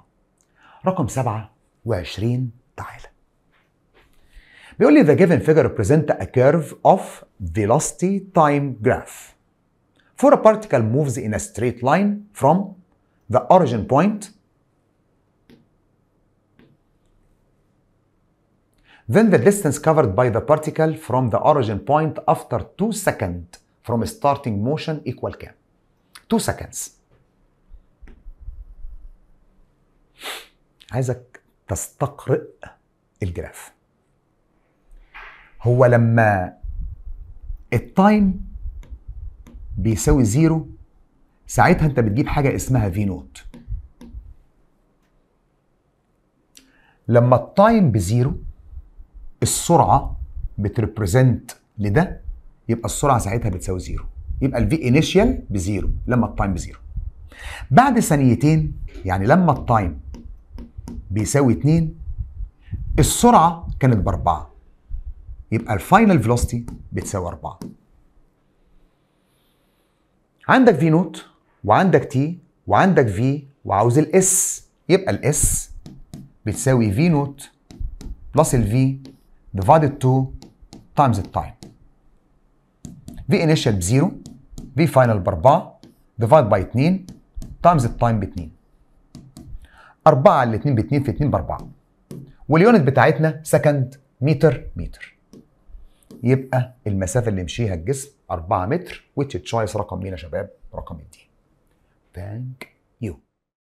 Speaker 1: رقم 27 تعالى بيقول لي the given figure represent a curve of velocity time graph for a particle moves in a straight line from the origin point, then the distance covered by the particle from the origin point after 2 seconds from starting motion equal كام؟ 2 seconds. عايزك تستقرئ ال graph. هو لما ال time بيساوي zero ساعتها انت بتجيب حاجة اسمها V naught. لما ال time ب zero السرعة بت represent لده، يبقى السرعة ساعتها بتساوي zero، يبقى ال V initial ب zero لما ال time ب zero. بعد ثانيتين يعني لما ال time بيساوي 2 السرعة كانت ب4، يبقى ال final velocity بتساوي 4. عندك V naught وعندك t وعندك v وعاوز ال s، يبقى ال s بتساوي V naught plus ال v divided 2 times ال time. V initial ب zero، V final ب4 divide by 2 times ال time ب2. 4 على 2 ب 2 في 2 ب4، وال unit بتاعتنا second متر متر. يبقى المسافة اللي مشيها الجسم 4 متر، which choice رقم مين يا شباب؟ رقم D. Thank